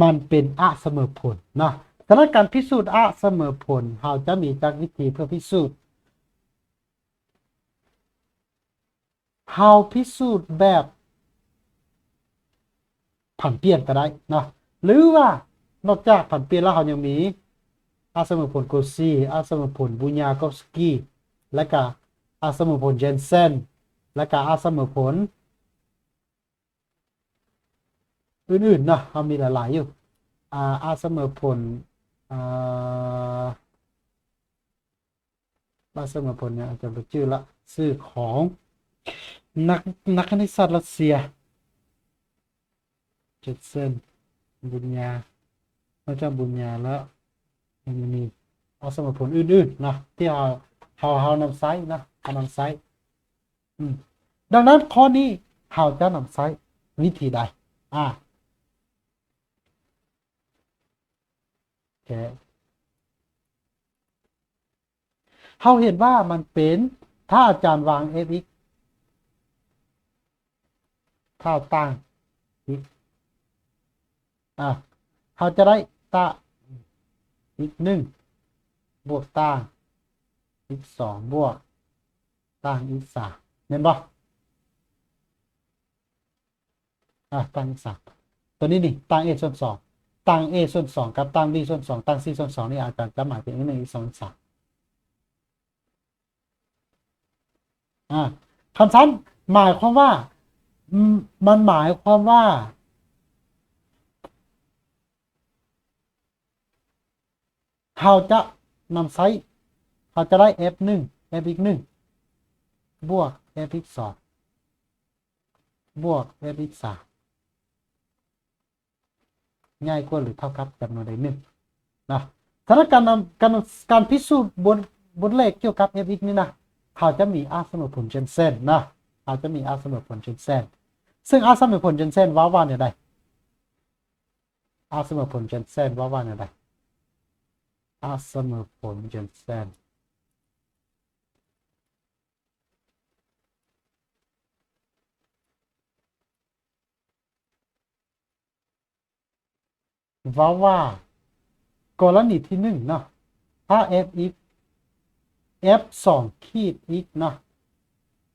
ມັນເປັນອະສະເໝີຜົນເນາະ. ສະນັ້ນ ການພິສູດອະສະເໝີຜົນ ເຮົາຈະມີຈັກວິທີເພື່ອພິສູດ. ເຮົາພິສູດແບບຜັນປ່ຽນກໍໄດ້ເນາະ ຫຼືວ່ານອກຈາກຜັນປ່ຽນແລ້ວ ເຮົາຍັງມີອະສະເໝີຜົນໂກຊີ, ອະສະເໝີຜົນບູຍາກອບສກີ ແລະກະອະສະເໝີຜົນເຈນເຊັນ ແລະກະອະສະເໝີຜົນ ອື່ນໆເນາະ ເຮົາມີຫຼາຍໆຢູ່ ອາ ອາສະເໝີຜົນ ອາ ອາສະເໝີຜົນຫຍັງ ອາຈານບໍ່ຈື່ລະ ຊື່ຂອງນັກ ນັກຄະນິດສາດຣັດເຊຍ ເຈນເຊັນ ບຸນຍາ ນອກຈາກບຸນຍາແລ້ວ ຍັງມີອາສະເໝີຜົນອື່ນໆເນາະ ທີ່ເຮົາ ເຮົາ ເຮົານຳໃຊ້ເນາະ ເຮົານຳໃຊ້. ອືມ ດັ່ງນັ້ນ ຂໍ້ນີ້ເຮົາຈະນຳໃຊ້ວິທີໃດ? ອາ ໂອເຄ ເຮົາເຫັນວ່າມັນເປັນ ຖ້າອາຈານວາງ F x ເທົ່າຕ່າງ x ອາ ເຮົາຈະໄດ້ຕ່າງ x ໜຶ່ງ ບວກຕ່າງ x ສອງ ບວກ ຕ່າງ x ສາມ ແມ່ນບໍ່? ອາ ຕ່າງ x ສາມ ຕົວນີ້ນີ້ ຕ່າງ a ສ່ວນສອງ ຕ່າງ a ສ່ວນສອງ ກັບຕ່າງ b ສ່ວນສອງ ຕ່າງ c ສ່ວນສອງນີ້ ອາຈານຈະໝາຍເປັນ x ໜຶ່ງ x ສອງ x ສາມ. ອາ ຄັນຊັ້ນ ໝາຍຄວາມວ່າ ອາ ມັນໝາຍຄວາມວ່າ ເຮົາຈະນຳໃຊ້ ເຮົາຈະໄດ້ f ໜຶ່ງ f x ໜຶ່ງ ບວກ f x ສອງ ບວກ f x ສາມ ໃຫຍ່ກວ່າ ຫຼື ເທົ່າກັບ ຈຳນວນໃດໜຶ່ງນະ. ສະນັ້ນ ການນຳ ການ ການພິສູດບົດ ບົດແລກກ່ຽວກັບ f x ນີ້ນະ ເຮົາຈະມີອາສະເໝີຜົນເຈນເຊັນນະ ເຮົາຈະມີອາສະເໝີຜົນເຈນເຊັນ ເຊິ່ງອາສະເໝີຜົນເຈນເຊັນເວົ້າວ່າແນວໃດ? ອາສະເໝີຜົນເຈນເຊັນເວົ້າວ່າແນວໃດ? ອາສະເໝີຜົນເຈນເຊັນ ເວົ້າວ່າ ກໍລະນີທີໜຶ່ງເນາະ ຖ້າ f x f ສອງຂີດ x ເນາະ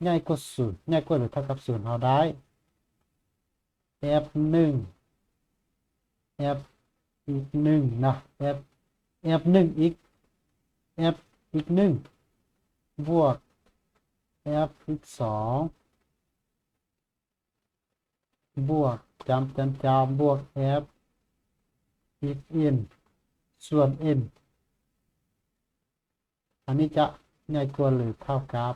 ໃຫຍ່ກວ່າສູນ ໃຫຍ່ກວ່າ ຫຼື ເທົ່າກັບສູນ ເຮົາໄດ້ f ໜຶ່ງ f x ໜຶ່ງນະ f f ໜຶ່ງ x f x ໜຶ່ງ ບວກ f x ສອງ ບວກ ຈຳ ຈຳ ຈຳ ບວກ f x n ສ່ວນ n ອັນນີ້ຈະໃຫຍ່ກວ່າ ຫຼື ເທົ່າກັບ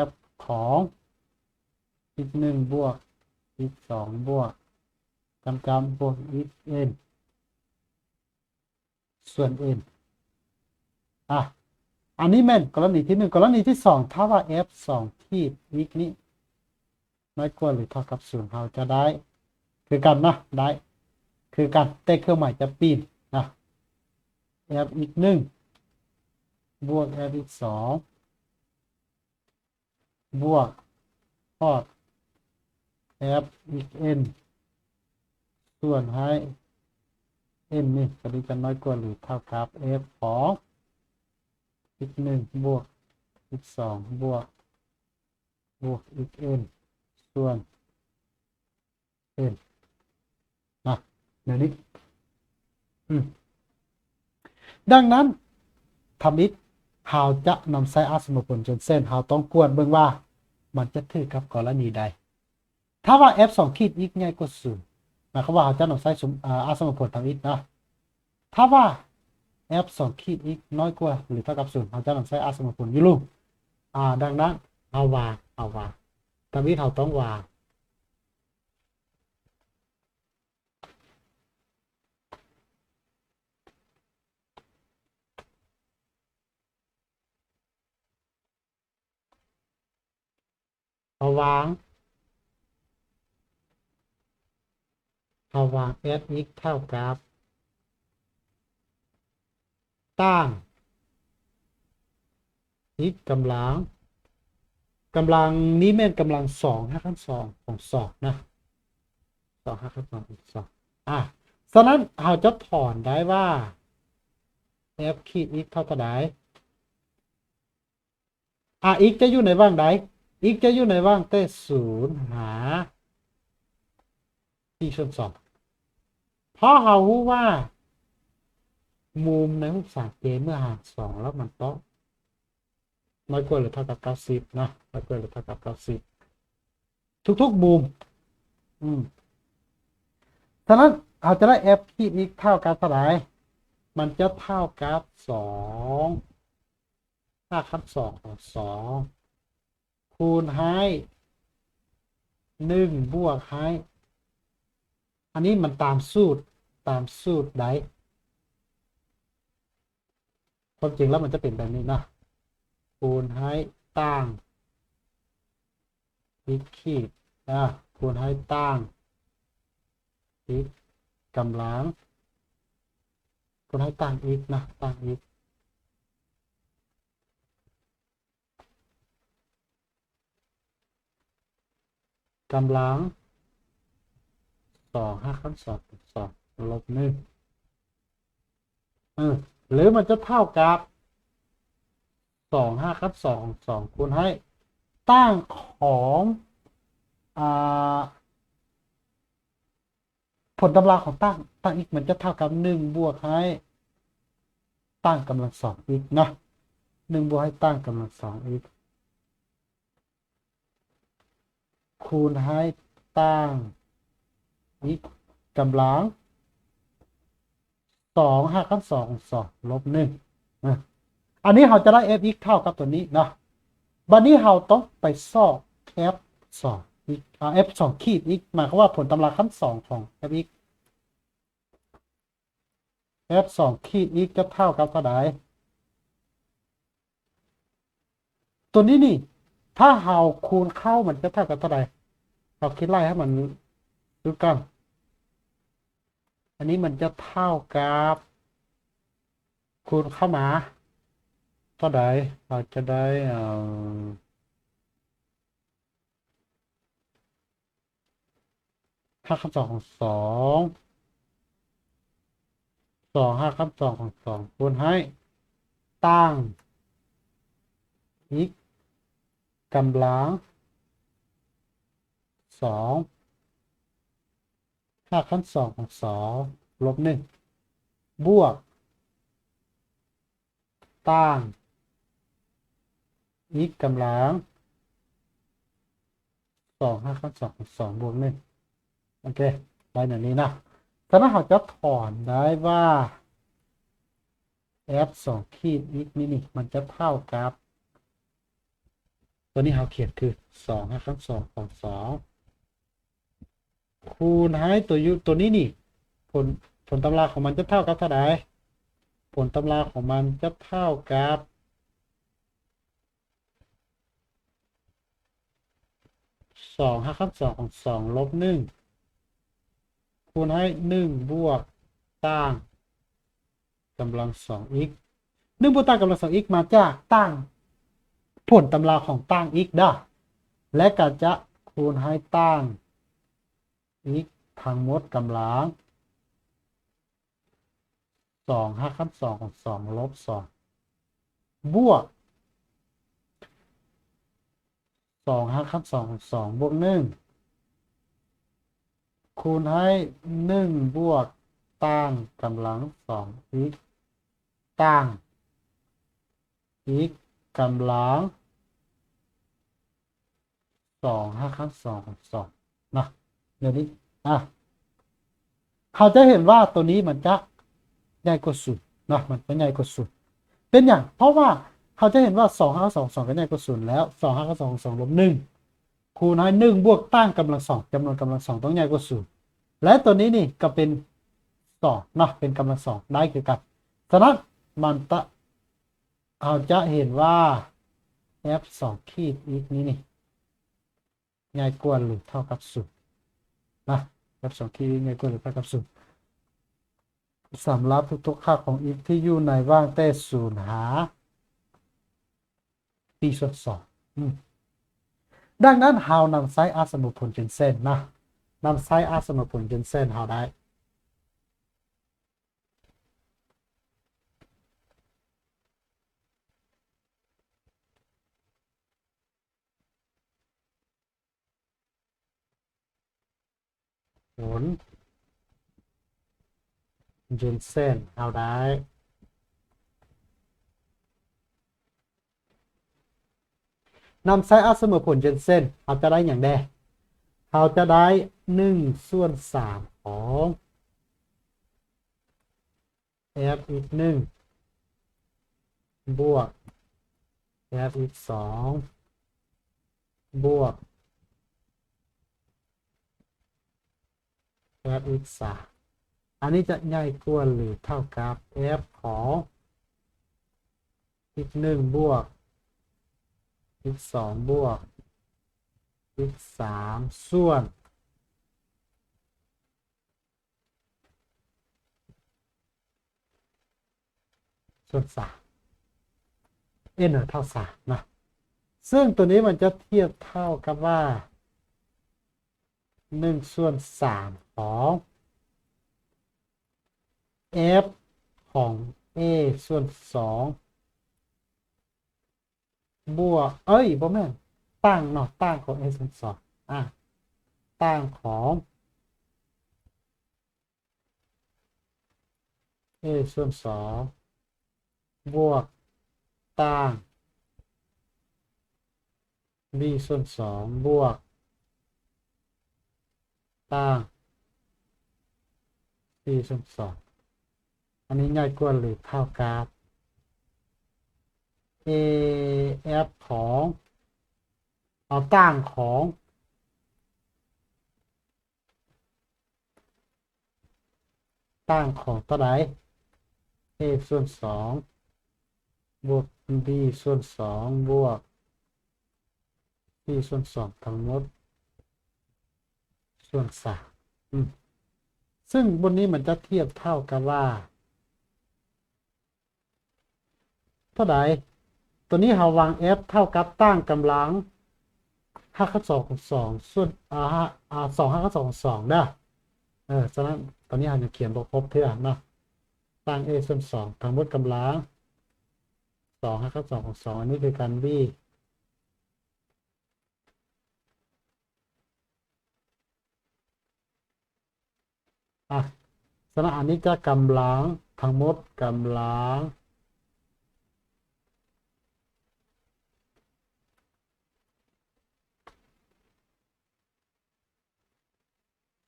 f ຂອງ x ໜຶ່ງ ບວກ x ສອງ ບວກ ຈຳ ຈຳ ບວກ x n ສ່ວນ n ອາ ອັນນີ້ແມ່ນກໍລະນີທີໜຶ່ງ. ກໍລະນີທີສອງ ຖ້າວ່າ f ສອງຂີດ x ນີ້ ນ້ອຍກວ່າ ຫຼື ເທົ່າກັບສູນ ເຮົາຈະໄດ້ຄືກັນນະ ໄດ້ຄືກັນ ແຕ່ເຄື່ອງໝາຍຈະປ່ຽນນະ f x ໜຶ່ງ ບວກ f x ສອງ ບວກ ຮອດ f x n ສ່ວນໃຫ້ n ນີ້ ຕົວນີ້ຈະນ້ອຍກວ່າ ຫຼື ເທົ່າກັບ f ຂອງ x ໜຶ່ງ ບວກ x ສອງ ບວກ ບວກ x n ສ່ວນ n ນະ ແນວນີ້. ອືມ ດັ່ງນັ້ນ ທຳອິດ ເຮົາຈະນຳໃຊ້ອະສົມຜົນຈົນເສັ້ນ ເຮົາຕ້ອງກວດເບິ່ງວ່າມັນຈະຖືກກັບກໍລະນີໃດ. ຖ້າວ່າ f ສອງຂີດ x ໃຫຍ່ກວ່າສູນ ໝາຍຄວາມວ່າເຮົາຈະນຳໃຊ້ສົມ ອາ ອະສົມຜົນທຳອິດເນາະ. ຖ້າວ່າ f ສອງຂີດ x ນ້ອຍກວ່າ ຫຼື ເທົ່າກັບສູນ ເຮົາຈະນຳໃຊ້ອະສົມຜົນຢູ່ລຸ່ມ. ອາ ດັ່ງນັ້ນ ເຮົາວ່າ ເຮົາວ່າ ທຳອິດເຮົາຕ້ອງວ່າ ເຮົາວາງ ເຮົາວາງ f x ເທົ່າກັບ ຕັ້ງ x ກຳລັງ ກຳລັງນີ້ແມ່ນກຳລັງສອງຮາກຂັ້ນສອງຂອງສອງນະ ສອງຮາກຂັ້ນສອງຂອງສອງ. ອາ ສະນັ້ນເຮົາຈະຖອນໄດ້ວ່າ f ຂີດ x ເທົ່າເທົ່າໃດ? ອາ x ຈະຢູ່ໃນຫວ່າງໃດ? x ຈະຢູ່ໃນຫວ່າງແຕ່ສູນຫາສີ່ສ່ວນສອງ ເພາະເຮົາຮູ້ວ່າມຸມໃນຮູບສາມເຈ ເມື່ອຫານສອງແລ້ວມັນຕ້ອງນ້ອຍກວ່າ ຫຼື ເທົ່າກັບເກົ້າສິບເນາະ ນ້ອຍກວ່າ ຫຼື ເທົ່າກັບເກົ້າສິບ ທຸກໆມຸມ. ອືມ ສະນັ້ນເຮົາຈະໄດ້ f ຂີດ x ເທົ່າກັບເທົ່າໃດ? ມັນຈະເທົ່າກັບສອງ ຮາກຂັ້ນສອງຂອງສອງ ຄູນໃຫ້ໜຶ່ງ ບວກໃຫ້ ອັນນີ້ມັນຕາມສູດ ຕາມສູດໃດ? ຄວາມຈິງແລ້ວມັນຈະເປັນແບບນີ້ນະ ຄູນໃຫ້ຕັ້ງ x ຂີດ ອາ ຄູນໃຫ້ຕັ້ງ x ກຳລັງ ຄູນໃຫ້ຕັ້ງ x ນະ ຕັ້ງ x ກຳລັງສອງ ຮາກຂັ້ນສອງຂອງສອງ ລົບໜຶ່ງ ເອີ ຫຼື ມັນຈະເທົ່າກັບສອງ ຮາກຂັ້ນສອງຂອງສອງ ຄູນໃຫ້ຕັ້ງຂອງ ອາ ຜົນຕຳລາຂອງຕັ້ງ ຕັ້ງ x ມັນຈະເທົ່າກັບໜຶ່ງ ບວກໃຫ້ຕັ້ງກຳລັງສອງ x ເນາະ ໜຶ່ງ ບວກໃຫ້ຕັ້ງກຳລັງສອງ x ຄູນໃຫ້ຕັ້ງ x ກຳລັງສອງ ຮາກຂັ້ນສອງຂອງສອງ ລົບໜຶ່ງ ອາ ອັນນີ້ເຮົາຈະໄດ້ f x ເທົ່າກັບຕົວນີ້ເນາະ. ບັດນີ້ເຮົາຕ້ອງໄປຊອກ f ສອງ x ອາ f ສອງຂີດ x ໝາຍຄວາມວ່າຜົນຕຳລາຂັ້ນສອງຂອງ f x f ສອງຂີດ x ຈະເທົ່າກັບເທົ່າໃດ? ຕົວນີ້ນີ້ ຖ້າເຮົາຄູນເຂົ້າມັນຈະເທົ່າກັບເທົ່າໃດ? ເຮົາຄິດໄລ່ໃຫ້ມັນຄືກັນ ອັນນີ້ມັນຈະເທົ່າກັບ ຄູນເຂົ້າມາເທົ່າໃດ? ເຮົາຈະໄດ້ ເອີ ຮາກຂັ້ນສອງຂອງສອງ ສອງຮາກຂັ້ນສອງຂອງສອງ ຄູນໃຫ້ຕັ້ງ x ກຳລັງສອງ ຮາກຂັ້ນສອງຂອງສອງ ລົບໜຶ່ງ ບວກ ຕັ້ງ x ກຳລັງສອງ ຮາກຂັ້ນສອງຂອງສອງ ບວກໜຶ່ງ ໂອເຄ ໄດ້ແນວນີ້ນະ. ສະນັ້ນເຮົາຈະຖອນໄດ້ວ່າ f ສອງຂີດ x ນີ້ນີ້ ມັນຈະເທົ່າກັບ ຕົວນີ້ເຮົາຂຽນຄື ສອງ ຮາກຂັ້ນສອງຂອງສອງ ຄູນໃຫ້ຕົວຢູ່ ຕົວນີ້ນີ້ ຜົນ ຜົນຕຳລາຂອງມັນຈະເທົ່າກັບເທົ່າໃດ? ຜົນຕຳລາຂອງມັນຈະເທົ່າກັບ ສອງ ຮາກຂັ້ນສອງຂອງສອງ ລົບໜຶ່ງ ຄູນໃຫ້ໜຶ່ງ ບວກ ຕັ້ງ ກຳລັງສອງ x ໜຶ່ງ ບວກ ຕັ້ງກຳລັງສອງ x ມາຈາກຕັ້ງ ຜົນຕຳລາຂອງຕັ້ງ x ເດີ ແລະ ກໍຈະຄູນໃຫ້ຕັ້ງ x ທັງໝົດກຳລັງ ສອງ ຮາກຂັ້ນສອງຂອງສອງ ລົບສອງ ບວກ ອງຮາກຂັ້ນສອງຂອງສອງບວກໜຶ່ງ ຄູນໃຫ້ໜຶ່ງບວກຕັ້ງກຳລັງສອງ x ຕັ້ງ x ກຳລັງ ສອງຮາກຂັ້ນສອງຂອງສອງເນາະ ແບບນີ້ ອາ ເຮົາຈະເຫັນວ່າໂຕນີ້ມັນຈະໃຫຍ່ກວ່າສູນເນາະ ມັນຈະໃຫຍ່ກວ່າສູນ ເປັນຫຍັງ? ເພາະວ່າເຮົາຈະເຫັນວ່າສອງຮາກຂັ້ນສອງຂອງສອງກໍໃຫຍ່ກວ່າສູນແລ້ວ ສອງຮາກຂັ້ນສອງຂອງສອງລົບໜຶ່ງ ຄູນໃຫ້ໜຶ່ງບວກຕັ້ງກຳລັງສອງ ຈຳນວນກຳລັງສອງຕ້ອງໃຫຍ່ກວ່າສູນ ແລະ ໂຕນີ້ນີ້ກໍເປັນສອງເນາະ ເປັນກຳລັງສອງໄດ້ຄືກັນ ສະນັ້ນມັນຈະ ເຮົາຈະເຫັນວ່າ f ສອງຂີດ x ນີ້ນີ້ ໃຫຍ່ກວ່າຫຼືເທົ່າກັບສູນນະ f ສອງຂີດ x ໃຫຍ່ກວ່າຫຼືເທົ່າກັບສູນ ສຳລັບທຸກໆຄ່າຂອງ x ທີ່ຢູ່ໃນຫວ່າງແຕ່ສູນຫາ b ສ່ວນສອງ ອືມ ດັ່ງນັ້ນເຮົານຳໃຊ້ອະສະສົມຜົນເຈນເຊັນນະ ນຳໃຊ້ອະສະສົມຜົນເຈນເຊັນເຮົາໄດ້ ຜົນເຈນເຊັນເຮົາໄດ້ ນຳໃຊ້ອະສະເໝີຜົນເຈນເຊັນ ເຮົາຈະໄດ້ຫຍັງແດ່? ເຮົາຈະໄດ້ໜຶ່ງສ່ວນສາມຂອງ f x ໜຶ່ງ ບວກ f x ສອງ ບວກ f x ສາມ ອັນນີ້ຈະໃຫຍ່ກວ່າຫຼືເທົ່າກັບ f ຂອງ x ໜຶ່ງ ບວກ x ສອງ ບວກ x ສາມ ສ່ວນ ສ່ວນສາມ n ເທົ່າສາມນະ ເຊິ່ງຕົວນີ້ມັນຈະທຽບເທົ່າກັບວ່າ ໜຶ່ງສ່ວນສາມຂອງ f ຂອງ a ສ່ວນສອງ ບວກ ເອີຍ ບໍ່ແມ່ນ ຕັ້ງເນາະ ຕັ້ງຂອງ a ສ່ວນສອງ ອາ ຕັ້ງຂອງ a ສ່ວນສອງ ບວກ ຕັ້ງ b ສ່ວນສອງ ບວກ ຕັ້ງ c ສ່ວນສອງ ອັນນີ້ໃຫຍ່ກວ່າຫຼືເທົ່າກັບ a f ຂອງ ເອົາຕັ້ງຂອງ ຕັ້ງຂອງຕົວໃດ a ສ່ວນສອງ ບວກ b ສ່ວນສອງ ບວກ c ສ່ວນສອງ ທັງໝົດ ສ່ວນສາມ ອືມ ເຊິ່ງບົດນີ້ມັນຈະທຽບເທົ່າກັບວ່າ ເທົ່າໃດ? ຕົວນີ້ເຮົາວາງ f ເທົ່າກັບຕັ້ງກຳລັງຮາກຂັ້ນສອງຂອງສອງ ສ່ວນ ອາ ຮາກ ອາ ສອງຮາກຂັ້ນສອງຂອງສອງເດີ ເອີ ສະນັ້ນ ຕອນນີ້ເຮົາຍັງຂຽນບໍ່ຄົບເທື່ອເນາະ ຕັ້ງ a ສ່ວນສອງ ທັງໝົດກຳລັງ ສອງຮາກຂັ້ນສອງຂອງສອງ ອັນນີ້ຄືການ b ອາ ສະນັ້ນ ອາ ອັນນີ້ຈະກຳລັງ ທັງໝົດກຳລັງ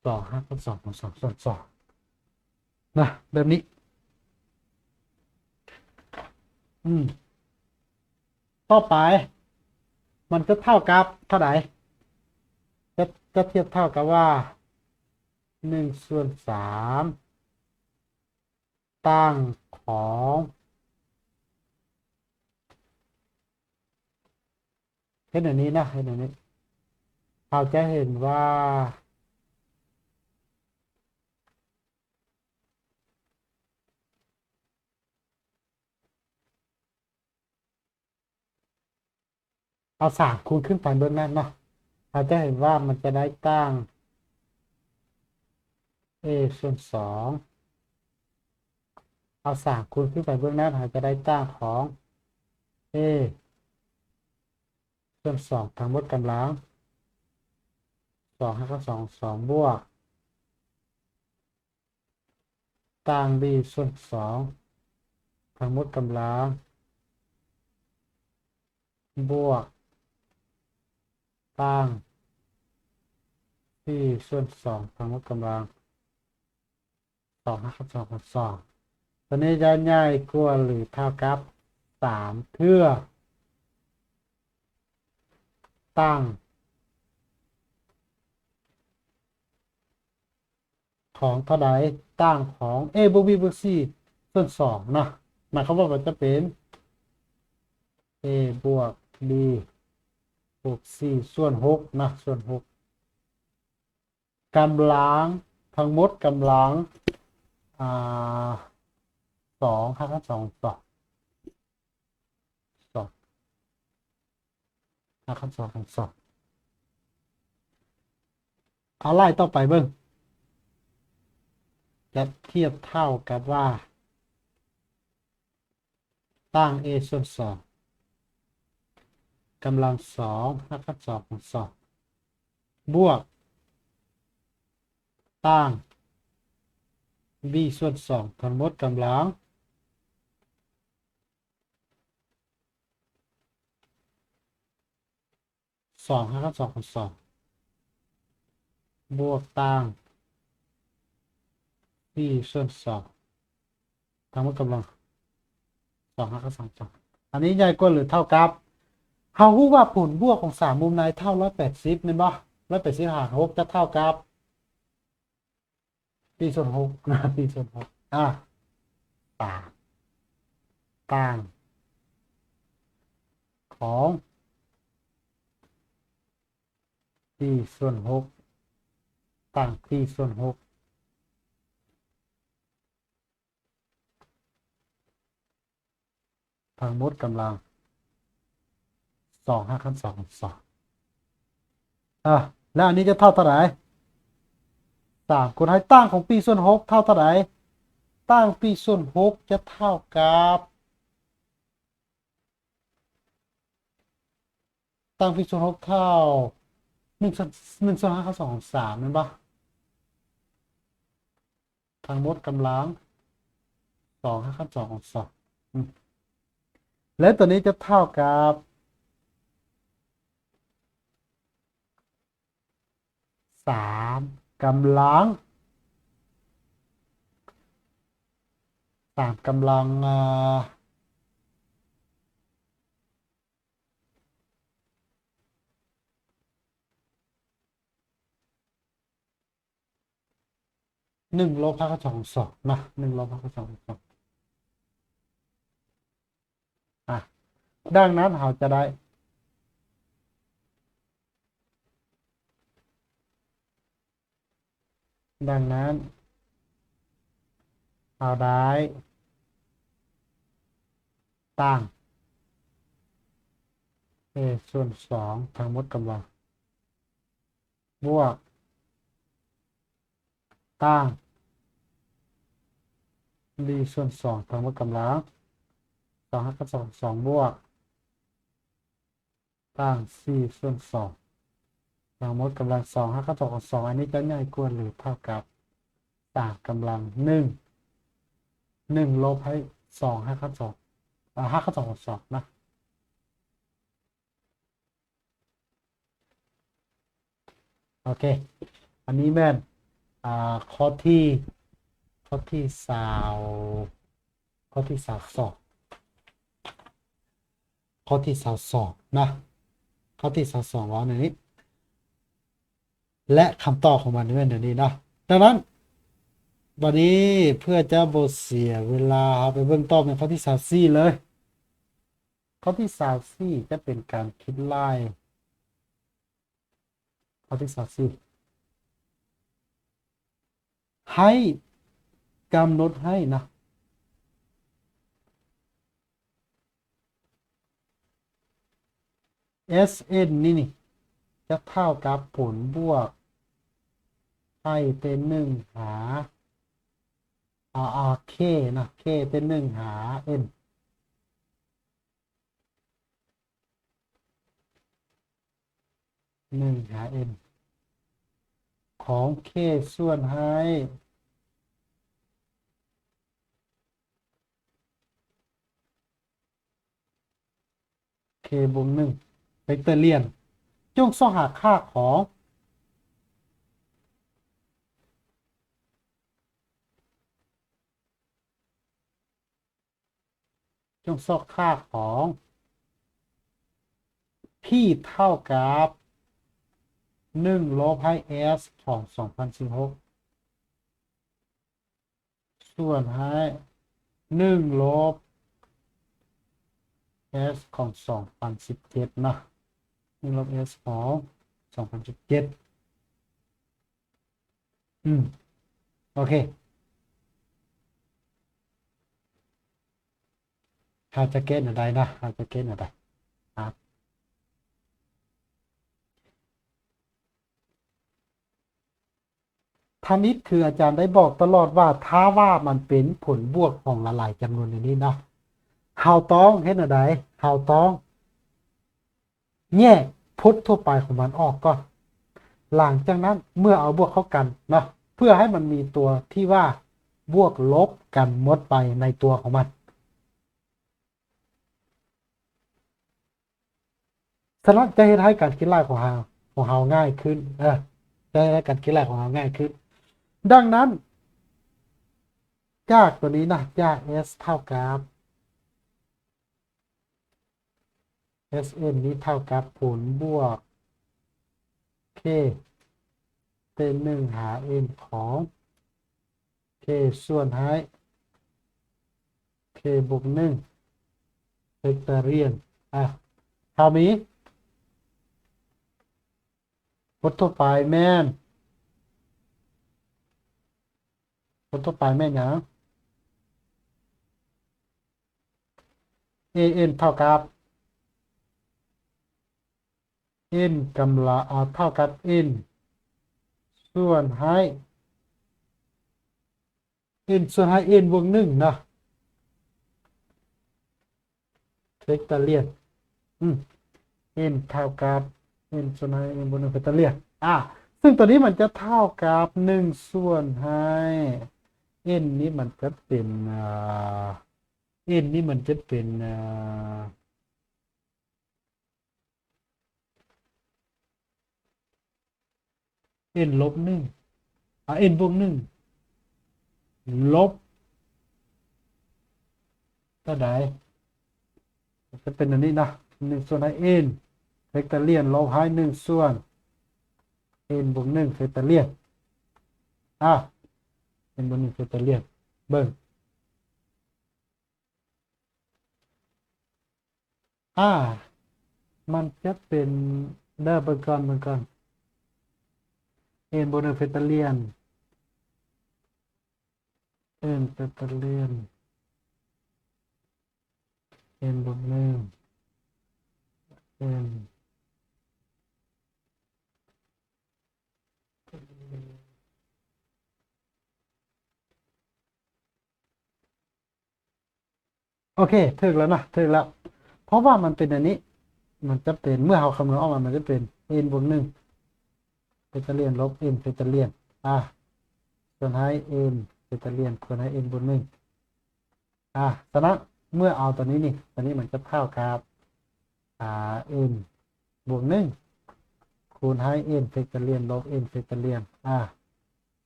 ສອງຮາກຂັ້ນສອງຂອງສອງສ່ວນສອງ ນະ ແບບນີ້ ອືມ ຕໍ່ໄປ ມັນຈະເທົ່າກັບເທົ່າໃດ? ຈະ ຈະທຽບເທົ່າກັບວ່າ ໜຶ່ງສ່ວນສາມ ຕັ້ງຂອງ ເຮັດແນວນີ້ນະ ເຮັດແນວນີ້ ເຮົາຈະເຫັນວ່າ ເອົາສາມຄູນຂຶ້ນໄປເບື້ອງໜ້າເນາະ ເຮົາຈະເຫັນວ່າມັນຈະໄດ້ຕັ້ງ a ສ່ວນສອງ ເອົາສາມຄູນຂຶ້ນໄປເບື້ອງໜ້າ ເຮົາຈະໄດ້ຕັ້ງຂອງ a ສ່ວນສອງທັງໝົດກຳລັງ ສອງຮາກຂັ້ນສອງສອງ ບວກ ຕັ້ງ b ສ່ວນສອງທັງໝົດກຳລັງ ບວກ ຕັ້ງ c ສ່ວນສອງທັງໝົດກຳລັງ ສອງຮາກຂັ້ນສອງສອງ ຕົວນີ້ຈະໃຫຍ່ກວ່າ ຫຼື ເທົ່າກັບ ສາມ ເທື່ອ ຕັ້ງ ຂອງເທົ່າໃດ? ຕັ້ງຂອງ a ບວກ b ບວກ c ສ່ວນສອງນະ ໝາຍຄວາມວ່າມັນຈະເປັນ a ບວກ b ບວກ c ສ່ວນຫົກນະ ສ່ວນຫົກ ກຳລັງ ທັງໝົດກຳລັງ ອ່າ ສອງຮາກຂັ້ນສອງສອງ ສອງ ຮາກຂັ້ນສອງສອງ ເອົາໄລ່ຕໍ່ໄປເບິ່ງ ຈະທຽບເທົ່າກັບວ່າ ຕັ້ງ a ສ່ວນສອງ ກຳລັງສອງ ຮາກຂັ້ນສອງຂອງສອງ ບວກ ຕັ້ງ b ສ່ວນສອງ ທັງໝົດກຳລັງ ສອງຮາກຂັ້ນສອງຂອງສອງ ບວກຕັ້ງ b ສ່ວນສອງ ທັງໝົດກຳລັງ ສອງຮາກຂັ້ນສອງສອງ ອັນນີ້ໃຫຍ່ກວ່າ ຫຼື ເທົ່າກັບ ເຮົາຮູ້ວ່າຜົນບວກຂອງສາມມຸມໃນເທົ່າ ຮ້ອຍແປດສິບ ແມ່ນບໍ່? ຮ້ອຍແປດສິບຫານ ຫົກ ຈະເທົ່າກັບ b ສ່ວນຫົກ b ສ່ວນຫົກ ອ່າ ຕາ ຕັ້ງ ຂອງ b ສ່ວນຫົກ ຕັ້ງ b ສ່ວນຫົກ ທັງໝົດກຳລັງ ສອງຮາກຂັ້ນສອງສອງ ອ່າ ແລ້ວອັນນີ້ຈະເທົ່າເທົ່າໃດ? ສາມ ຄູນໃຫ້ຕັ້ງຂອງ b ສ່ວນຫົກເທົ່າເທົ່າໃດ? ຕັ້ງ b ສ່ວນຫົກຈະເທົ່າກັບ ຕັ້ງ b ສ່ວນຫົກເທົ່າ ໜຶ່ງສ່ວນ ໜຶ່ງສ່ວນຮາກຂັ້ນສອງຂອງສາມ ແມ່ນບໍ່? ທັງໝົດກຳລັງ ສອງຮາກຂັ້ນສອງຂອງສອງ ອືມ ແລະ ຕົວນີ້ຈະເທົ່າກັບ ສາມ ກຳລັງ ສາມ ກຳລັງ ອ່າ ໜຶ່ງລົບຮາກຂັ້ນສອງຂອງສອງນະ ໜຶ່ງລົບຮາກຂັ້ນສອງຂອງສອງ ອ່ະ ດັ່ງນັ້ນເຮົາຈະໄດ້ ດັ່ງນັ້ນ ເຮົາໄດ້ຕັ້ງ a ສ່ວນສອງທັງໝົດກຳລັງ ບວກ ຕັ້ງ b ສ່ວນສອງທັງໝົດກຳລັງ ສອງຮາກຂັ້ນສອງສອງ ບວກ ຕັ້ງ c ສ່ວນສອງທັງໝົດກຳລັງ ສອງຮາກຂັ້ນສອງຂອງສອງ ອັນນີ້ຈະໃຫຍ່ກວ່າ ຫຼື ເທົ່າກັບ ສາມ ກຳລັງ ໜຶ່ງ ໜຶ່ງລົບໃຫ້ ສອງຮາກຂັ້ນສອງ ອ່າ ຮາກຂັ້ນສອງຂອງສອງນະ ໂອເຄ ອັນນີ້ແມ່ນ ອ່າ ຂໍ້ທີ ຂໍ້ທີຊາວ ຂໍ້ທີຊາວສອງ ຂໍ້ທີຊາວສອງນະ ຂໍ້ທີຊາວສອງເວົ້າແນວນີ້ ແລະ ຄຳຕອບຂອງມັນແມ່ນແນວນີ້ນະ. ດັ່ງນັ້ນ ບັດນີ້ເພື່ອຈະບໍ່ເສຍເວລາ ເຮົາໄປເບິ່ງຕອບໃນຂໍ້ທີຊາວສີ່ເລີຍ. ຂໍ້ທີຊາວສີ່ຈະເປັນການຄິດໄລ່ ຂໍ້ທີຊາວສີ່ ໃຫ້ກຳນົດໃຫ້ນະ ເອສເອັນນີ້ນີ້ ຈະເທົ່າກັບຜົນບວກ i ເຕັນໜຶ່ງຫາ ອ່າ ອ່າ k ນະ k ເຕັນໜຶ່ງຫາ n. ໜຶ່ງຫາ n ຂອງ k ສ່ວນໃຫ້ k ບວກໜຶ່ງ factorial ຈົ່ງຊອກຫາຄ່າຂອງ ຈົ່ງຊອກຄ່າຂອງ p ເທົ່າກັບໜຶ່ງລົບໃຫ້ s ຂອງສອງພັນສິບຫົກ ສ່ວນໃຫ້ໜຶ່ງລົບ s ຂອງສອງພັນສິບເຈັດເນາະ ໜຶ່ງລົບ s ຂອງສອງພັນສິບເຈັດ. ອືມ ໂອເຄ ເຮົາຈະແກ້ແນວໃດນະ ເຮົາຈະແກ້ແນວໃດ? ທຳອິດຄືອາຈານໄດ້ບອກຕະຫຼອດວ່າ ຖ້າວ່າມັນເປັນຜົນບວກຂອງຫຼາຍໆຈຳນວນໃນນີ້ເນາະ ເຮົາຕ້ອງເຮັດແນວໃດ? ເຮົາຕ້ອງແຍກພົດທົ່ວໄປຂອງມັນອອກກ່ອນ. ຫຼັງຈາກນັ້ນເມື່ອເອົາບວກເຂົ້າກັນເນາະ ເພື່ອໃຫ້ມັນມີຕົວທີ່ວ່າບວກລົບກັນໝົດໄປໃນຕົວຂອງມັນ. ສະນັ້ນຈະເຮັດໃຫ້ການຄິດໄລ່ຂອງເຮົາ ຂອງເຮົາງ່າຍຂຶ້ນ ເອີ ຈະເຮັດໃຫ້ການຄິດໄລ່ຂອງເຮົາງ່າຍຂຶ້ນ. ດັ່ງນັ້ນ ຈາກຕົວນີ້ນະ ຈາກ s ເທົ່າກັບ sn ນີ້ເທົ່າກັບຜົນບວກ k ເປັນໜຶ່ງຫາ n ຂອງ k ສ່ວນໃຫ້ k ບວກໜຶ່ງ factorial ອ່ະ ເຮົາມີບົດທົ່ວໄປແມ່ນ ບົດທົ່ວໄປແມ່ນຫຍັງ? an ເທົ່າກັບ n ກຳລັງ ອ່າ ເທົ່າກັບ n ສ່ວນໃຫ້ n ສ່ວນໃຫ້ n ບວກໜຶ່ງເນາະ factorial ອືມ n ເທົ່າກັບ n ສ່ວນໃຫ້ n ບວກໜຶ່ງ factorial ອ່າ ຊຶ່ງຕົວນີ້ມັນຈະເທົ່າກັບໜຶ່ງສ່ວນໃຫ້ n ນີ້ມັນຈະເປັນ ອ່າ n ນີ້ມັນຈະເປັນ ອ່າ n ລົບໜຶ່ງ ອ່າ n ບວກໜຶ່ງ ລົບ ເທົ່າໃດ? ຈະເປັນອັນນີ້ນະ ໜຶ່ງສ່ວນໃຫ້ n factorial ລົບໃຫ້ໜຶ່ງສ່ວນ n ບວກໜຶ່ງ factorial ອ່າ n ບວກໜຶ່ງ factorial ເບິ່ງ ອ່າ ມັນຈະເປັນ ເດີ ເບິ່ງກ່ອນ ເບິ່ງກ່ອນ n ບວກໜຶ່ງ factorial n factorial n ບວກໜຶ່ງ n ໂອເຄ ຖືກແລ້ວນະ ຖືກແລ້ວ ເພາະວ່າມັນເປັນອັນນີ້ ມັນຈະເປັນ ເມື່ອເຮົາຄຳນວນອອກມາ ມັນຈະເປັນ n ບວກໜຶ່ງ factorial ລົບ n factorial ອ່າ ສ່ວນໃຫ້ n factorial ສ່ວນໃຫ້ n ບວກໜຶ່ງ ອ່າ ສະນັ້ນ ເມື່ອເອົາຕົວນີ້ນີ້ ຕົວນີ້ມັນຈະເທົ່າກັບ ອ່າ n ບວກໜຶ່ງ ຄູນໃຫ້ n factorial ລົບ n factorial ອ່າ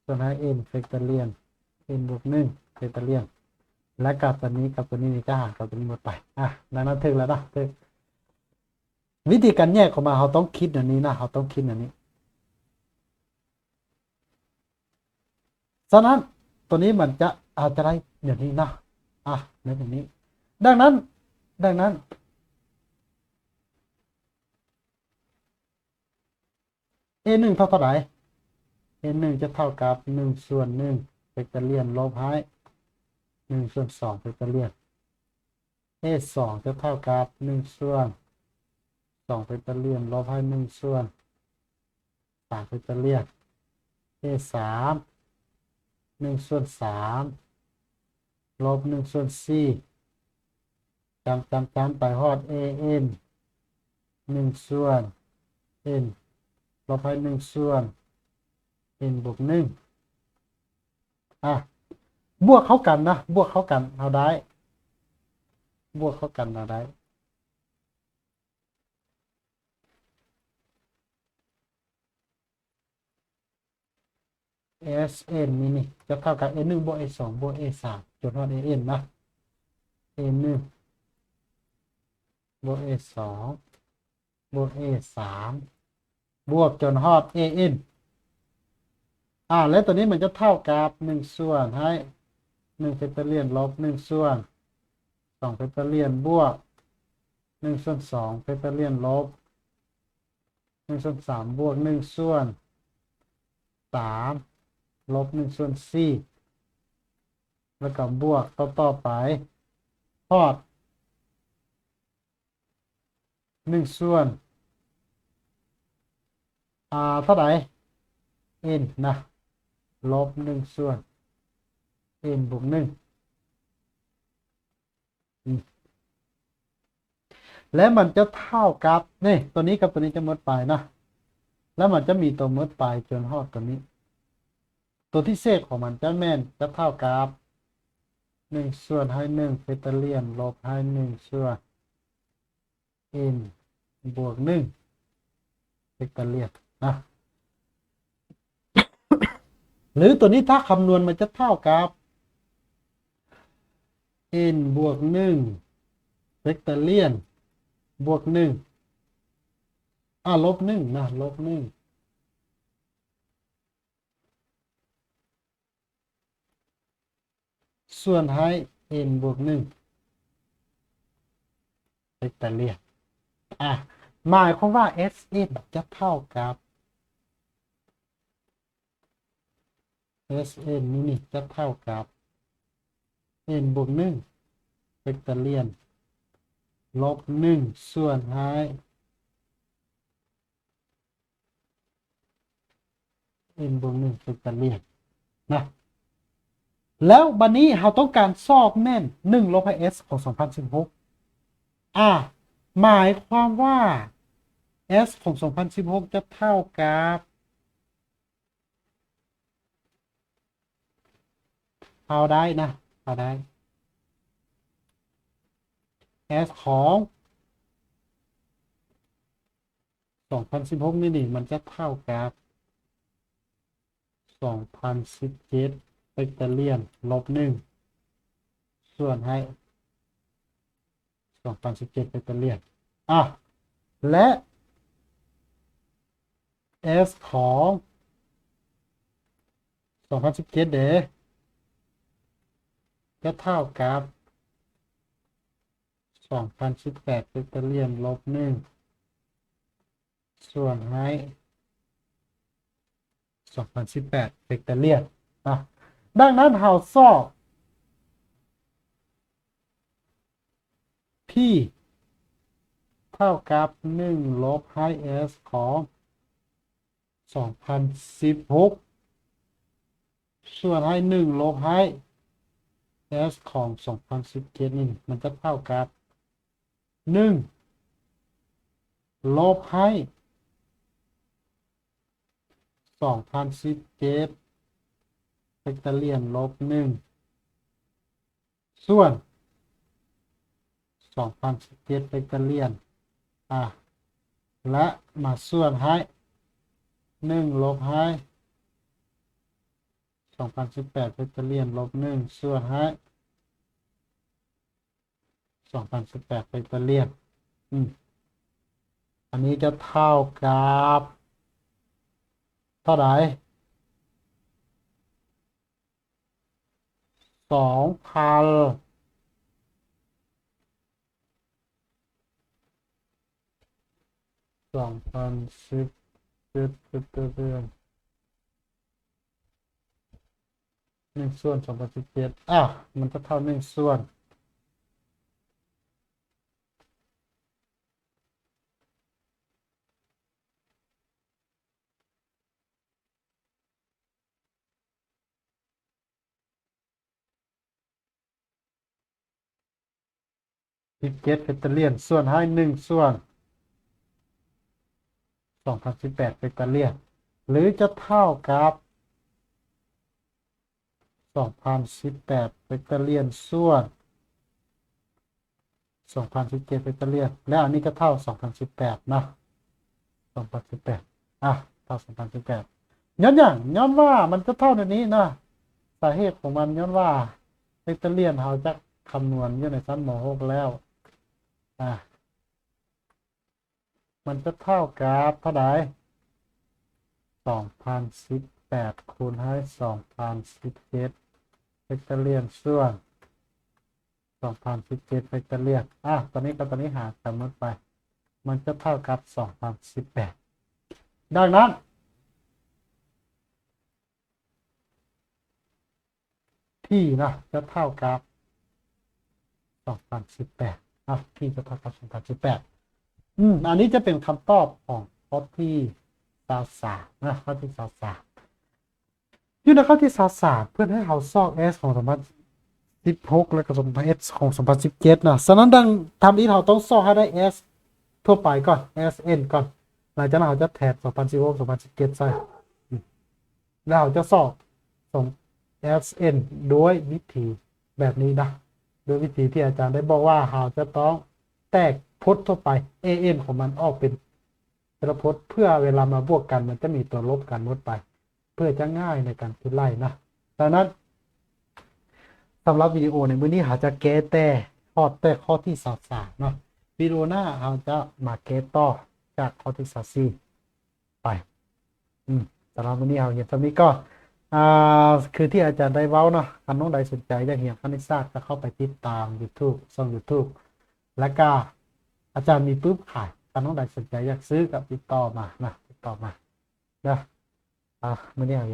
ສ່ວນໃຫ້ n factorial n ບວກໜຶ່ງ factorial ແລະ ກັບຕົວນີ້ກັບຕົວນີ້ນີ້ຈະຫານກັບຕົວນີ້ໝົດໄປ ອ່າ ນັ້ນ ນັ້ນຖືກແລ້ວເນາະ ຖືກ ວິທີການແຍກອອກມາ ເຮົາຕ້ອງຄິດແນວນີ້ນະ ເຮົາຕ້ອງຄິດແນວນີ້ ສະນັ້ນ ຕົວນີ້ມັນຈະ ອາດຈະໄດ້ແນວນີ້ນະ ອ່າ ໄດ້ແບບນີ້ ດັ່ງນັ້ນ ດັ່ງນັ້ນ a ໜຶ່ງເທົ່າເທົ່າໃດ? a ໜຶ່ງຈະເທົ່າກັບໜຶ່ງສ່ວນໜຶ່ງ factorial ລົບໃຫ້ໜຶ່ງສ່ວນສອງ factorial a ສອງຈະເທົ່າກັບໜຶ່ງສ່ວນສອງ factorial ລົບໃຫ້ໜຶ່ງສ່ວນສາມ factorial a ສາມໜຶ່ງສ່ວນສາມລົບໜຶ່ງສ່ວນສີ່ ຈຳ ຈຳ ຈຳໄປຮອດ a n ໜຶ່ງສ່ວນ n ລົບໃຫ້ໜຶ່ງສ່ວນ n ບວກໜຶ່ງ ອ່ະ ບວກເຂົ້າກັນນະ ບວກເຂົ້າກັນເຮົາໄດ້ ບວກເຂົ້າກັນເຮົາໄດ້ Sn ນີ້ ນີ້ຈະເທົ່າກັບ n ໜຶ່ງ ບວກ n ສອງ ບວກ n ສາມ ຈົນຮອດ n ນະ n ໜຶ່ງ ບວກ n ສອງ ບວກ n ສາມ ບວກຈົນຮອດ n ອ່າ ແລະ ຕົວນີ້ມັນຈະເທົ່າກັບ ໜຶ່ງສ່ວນໃຫ້ ໜຶ່ງ factorial ລົບ ໜຶ່ງສ່ວນ ສອງ factorial ບວກ ໜຶ່ງສ່ວນສອງ factorial ລົບ ໜຶ່ງສ່ວນສາມ ບວກ ໜຶ່ງສ່ວນສາມ ລົບ ໜຶ່ງສ່ວນສີ່ ແລ້ວກໍບວກຕໍ່ໆໄປ ຮອດ ໜຶ່ງສ່ວນ ອ່າ ເທົ່າໃດ n ນະ ລົບ ໜຶ່ງສ່ວນ n ບວກ ໜຶ່ງ ອືມ ແລະ ມັນຈະເທົ່າກັບ ນີ້ ຕົວນີ້ກັບຕົວນີ້ຈະໝົດໄປນະ ແລ້ວມັນຈະມີຕົວໝົດໄປຈົນຮອດຕົວນີ້ ຕົວທີ່ເສດຂອງມັນຈະແມ່ນ ຈະເທົ່າກັບ ໜຶ່ງສ່ວນໃຫ້ໜຶ່ງ factorial ລົບໃຫ້ໜຶ່ງສ່ວນ n ບວກໜຶ່ງ factorial ນະ ຫຼືຕົວນີ້ຖ້າຄຳນວນມັນຈະເທົ່າກັບ n ບວກໜຶ່ງ factorial ບວກໜຶ່ງ ອ່າ ລົບໜຶ່ງນະ ລົບໜຶ່ງ ສ່ວນໃຫ້ n ບວກໜຶ່ງ factorial ອ່ະ ໝາຍຄວາມວ່າ Sn ຈະເທົ່າກັບ Sn ນີ້ ນີ້ຈະເທົ່າກັບ n ບວກໜຶ່ງ factorial ລົບໜຶ່ງ ສ່ວນໃຫ້ n ບວກໜຶ່ງ factorial ນະ ແລ້ວບັດນີ້ເຮົາຕ້ອງການຊອກແມ່ນ ໜຶ່ງ ລົບໃຫ້ S ຂອງສອງພັນສິບຫົກ ອ່າ ໝາຍຄວາມວ່າ S ຂອງສອງພັນສິບຫົກຈະເທົ່າກັບ ເຮົາໄດ້ນະ ເຮົາໄດ້ S ຂອງສອງພັນສິບຫົກນີ້ ນີ້ ມັນຈະເທົ່າກັບ ສອງພັນສິບເຈັດ factorial ລົບໜຶ່ງ ສ່ວນໃຫ້ ສອງພັນສິບເຈັດ factorial ອ່ະ ແລະ S ຂອງສອງພັນສິບເຈັດເດ ຈະເທົ່າກັບ ສອງພັນສິບແປດ factorial ລົບໜຶ່ງ ສ່ວນໃຫ້ ສອງພັນສິບແປດ factorial ນະ. ດັ່ງນັ້ນເຮົາຊອກ P ເທົ່າກັບ ໜຶ່ງ ລົບໃຫ້ S ຂອງ ສອງພັນສິບຫົກ ສ່ວນໃຫ້ ໜຶ່ງ ລົບໃຫ້ S ຂອງ ສອງພັນສິບເຈັດ ນີ້ ມັນຈະເທົ່າກັບ ໜຶ່ງ ລົບໃຫ້ ສອງພັນສິບເຈັດ factorial ລົບໜຶ່ງ ສ່ວນ ສອງພັນສິບເຈັດ factorial ອ່າ ແລະ ມາສ່ວນໃຫ້ ໜຶ່ງ ລົບໃຫ້ ສອງພັນສິບແປດ factorial ລົບໜຶ່ງ ສ່ວນໃຫ້ ສອງພັນສິບແປດ factorial ອືມ ອັນນີ້ຈະເທົ່າກັບ ເທົ່າໃດ? ສອງພັນ ສອງພັນສິບເຈັດ ເປັນເດືອນ ໜຶ່ງສ່ວນສອງພັນສິບເຈັດ ອ່າ ມັນຈະເທົ່າໜຶ່ງສ່ວນ ສິບເຈັດ factorial ສ່ວນໃຫ້ ໜຶ່ງ ສ່ວນ ສອງພັນສິບແປດເຟກຕອຣຽນ ຫຼືຈະເທົ່າກັບ ສອງພັນສິບແປດເຟກຕອຣຽນ ສ່ວນ ສອງພັນສິບເຈັດເຟກຕອຣຽນ ແລ້ວອັນນີ້ກໍເທົ່າສອງພັນສິບແປດເນາະ ສອງພັນສິບແປດ ອ່ະ ເທົ່າສອງພັນສິບແປດ ຍ້ອນຫຍັງ? ຍ້ອນວ່າມັນຈະເທົ່າແນວນີ້ເນາະ ສາເຫດຂອງມັນຍ້ອນວ່າເຟກຕອຣຽນເຮົາຈະຄຳນວນຢູ່ໃນຊັ້ນ ມໍຫົກ ແລ້ວ ອ່ະ ມັນຈະເທົ່າກັບເທົ່າໃດ? ສອງພັນສິບແປດ ຄູນໃຫ້ ສອງພັນສິບເຈັດເຟກຕອຣຽນ ສ່ວນ ສອງພັນສິບເຈັດເຟກຕອຣຽນ ອ່ະ ຕົວນີ້ກັບຕົວນີ້ຫານກັນໝົດໄປ ມັນຈະເທົ່າກັບສອງພັນສິບແປດ ດັ່ງນັ້ນ T ເນາະ ຈະເທົ່າກັບສອງພັນສິບແປດ ເນາະ T ຈະເທົ່າກັບສອງພັນສິບແປດ ອືມ ອັນນີ້ຈະເປັນຄຳຕອບຂອງຂໍ້ທີຊາວສາມເນາະ ຂໍ້ທີຊາວສາມ ຢູ່ໃນຂໍ້ທີຊາວສາມ ເພິ່ນໃຫ້ເຮົາຊອກ S ຂອງສອງພັນສິບຫົກ ແລະກໍ S ຂອງສອງພັນສິບເຈັດເນາະ ສະນັ້ນດັ່ງທຳອິດເຮົາຕ້ອງຊອກໃຫ້ໄດ້ S ທົ່ວໄປກ່ອນ S N ກ່ອນ ຫຼັງຈາກນັ້ນເຮົາຈະແທນສອງພັນສິບຫົກ ສອງພັນສິບເຈັດໃສ່ ແລ້ວເຮົາຈະຊອກ S N ດ້ວຍວິທີແບບນີ້ນະ ດ້ວຍວິທີທີ່ອາຈານໄດ້ບອກວ່າເຮົາຈະຕ້ອງແຕກພົດທົ່ວໄປ A N ຂອງມັນອອກເປັນແຕ່ລະພົດ ເພື່ອເວລາມາບວກກັນ ມັນຈະມີຕົວລົບກັນໝົດໄປ ເພື່ອຈະງ່າຍໃນການຄິດໄລ່ນະ. ດັ່ງນັ້ນ ສຳລັບວິດີໂອໃນມື້ນີ້ ເຮົາຈະແກ້ແຕ່ຮອດແຕ່ຂໍ້ທີຊາວສາມເນາະ. ວິດີໂອໜ້າເຮົາຈະມາແກ້ຕໍ່ຈາກຂໍ້ທີຊາວສີ່ໄປ. ອືມ ສຳລັບມື້ນີ້ເຮົາຮຽນສ່ຳນີ້ກ່ອນ. ອ່າ ຄືທີ່ອາຈານໄດ້ເວົ້າເນາະ, ຄັນນ້ອງໃດສົນໃຈຢາກຮຽນຄະນິດສາດ ກໍເຂົ້າໄປຕິດຕາມ YouTube ຊ່ອງ YouTube ແລ້ວກະອາຈານມີປຶ້ມຂາຍ. ຄັນນ້ອງໃດສົນໃຈຢາກຊື້ກໍຕິດຕໍ່ມານະ, ຕິດຕໍ່ມາເດີ. ອ່າ ມື້ນີ້ເຮົາ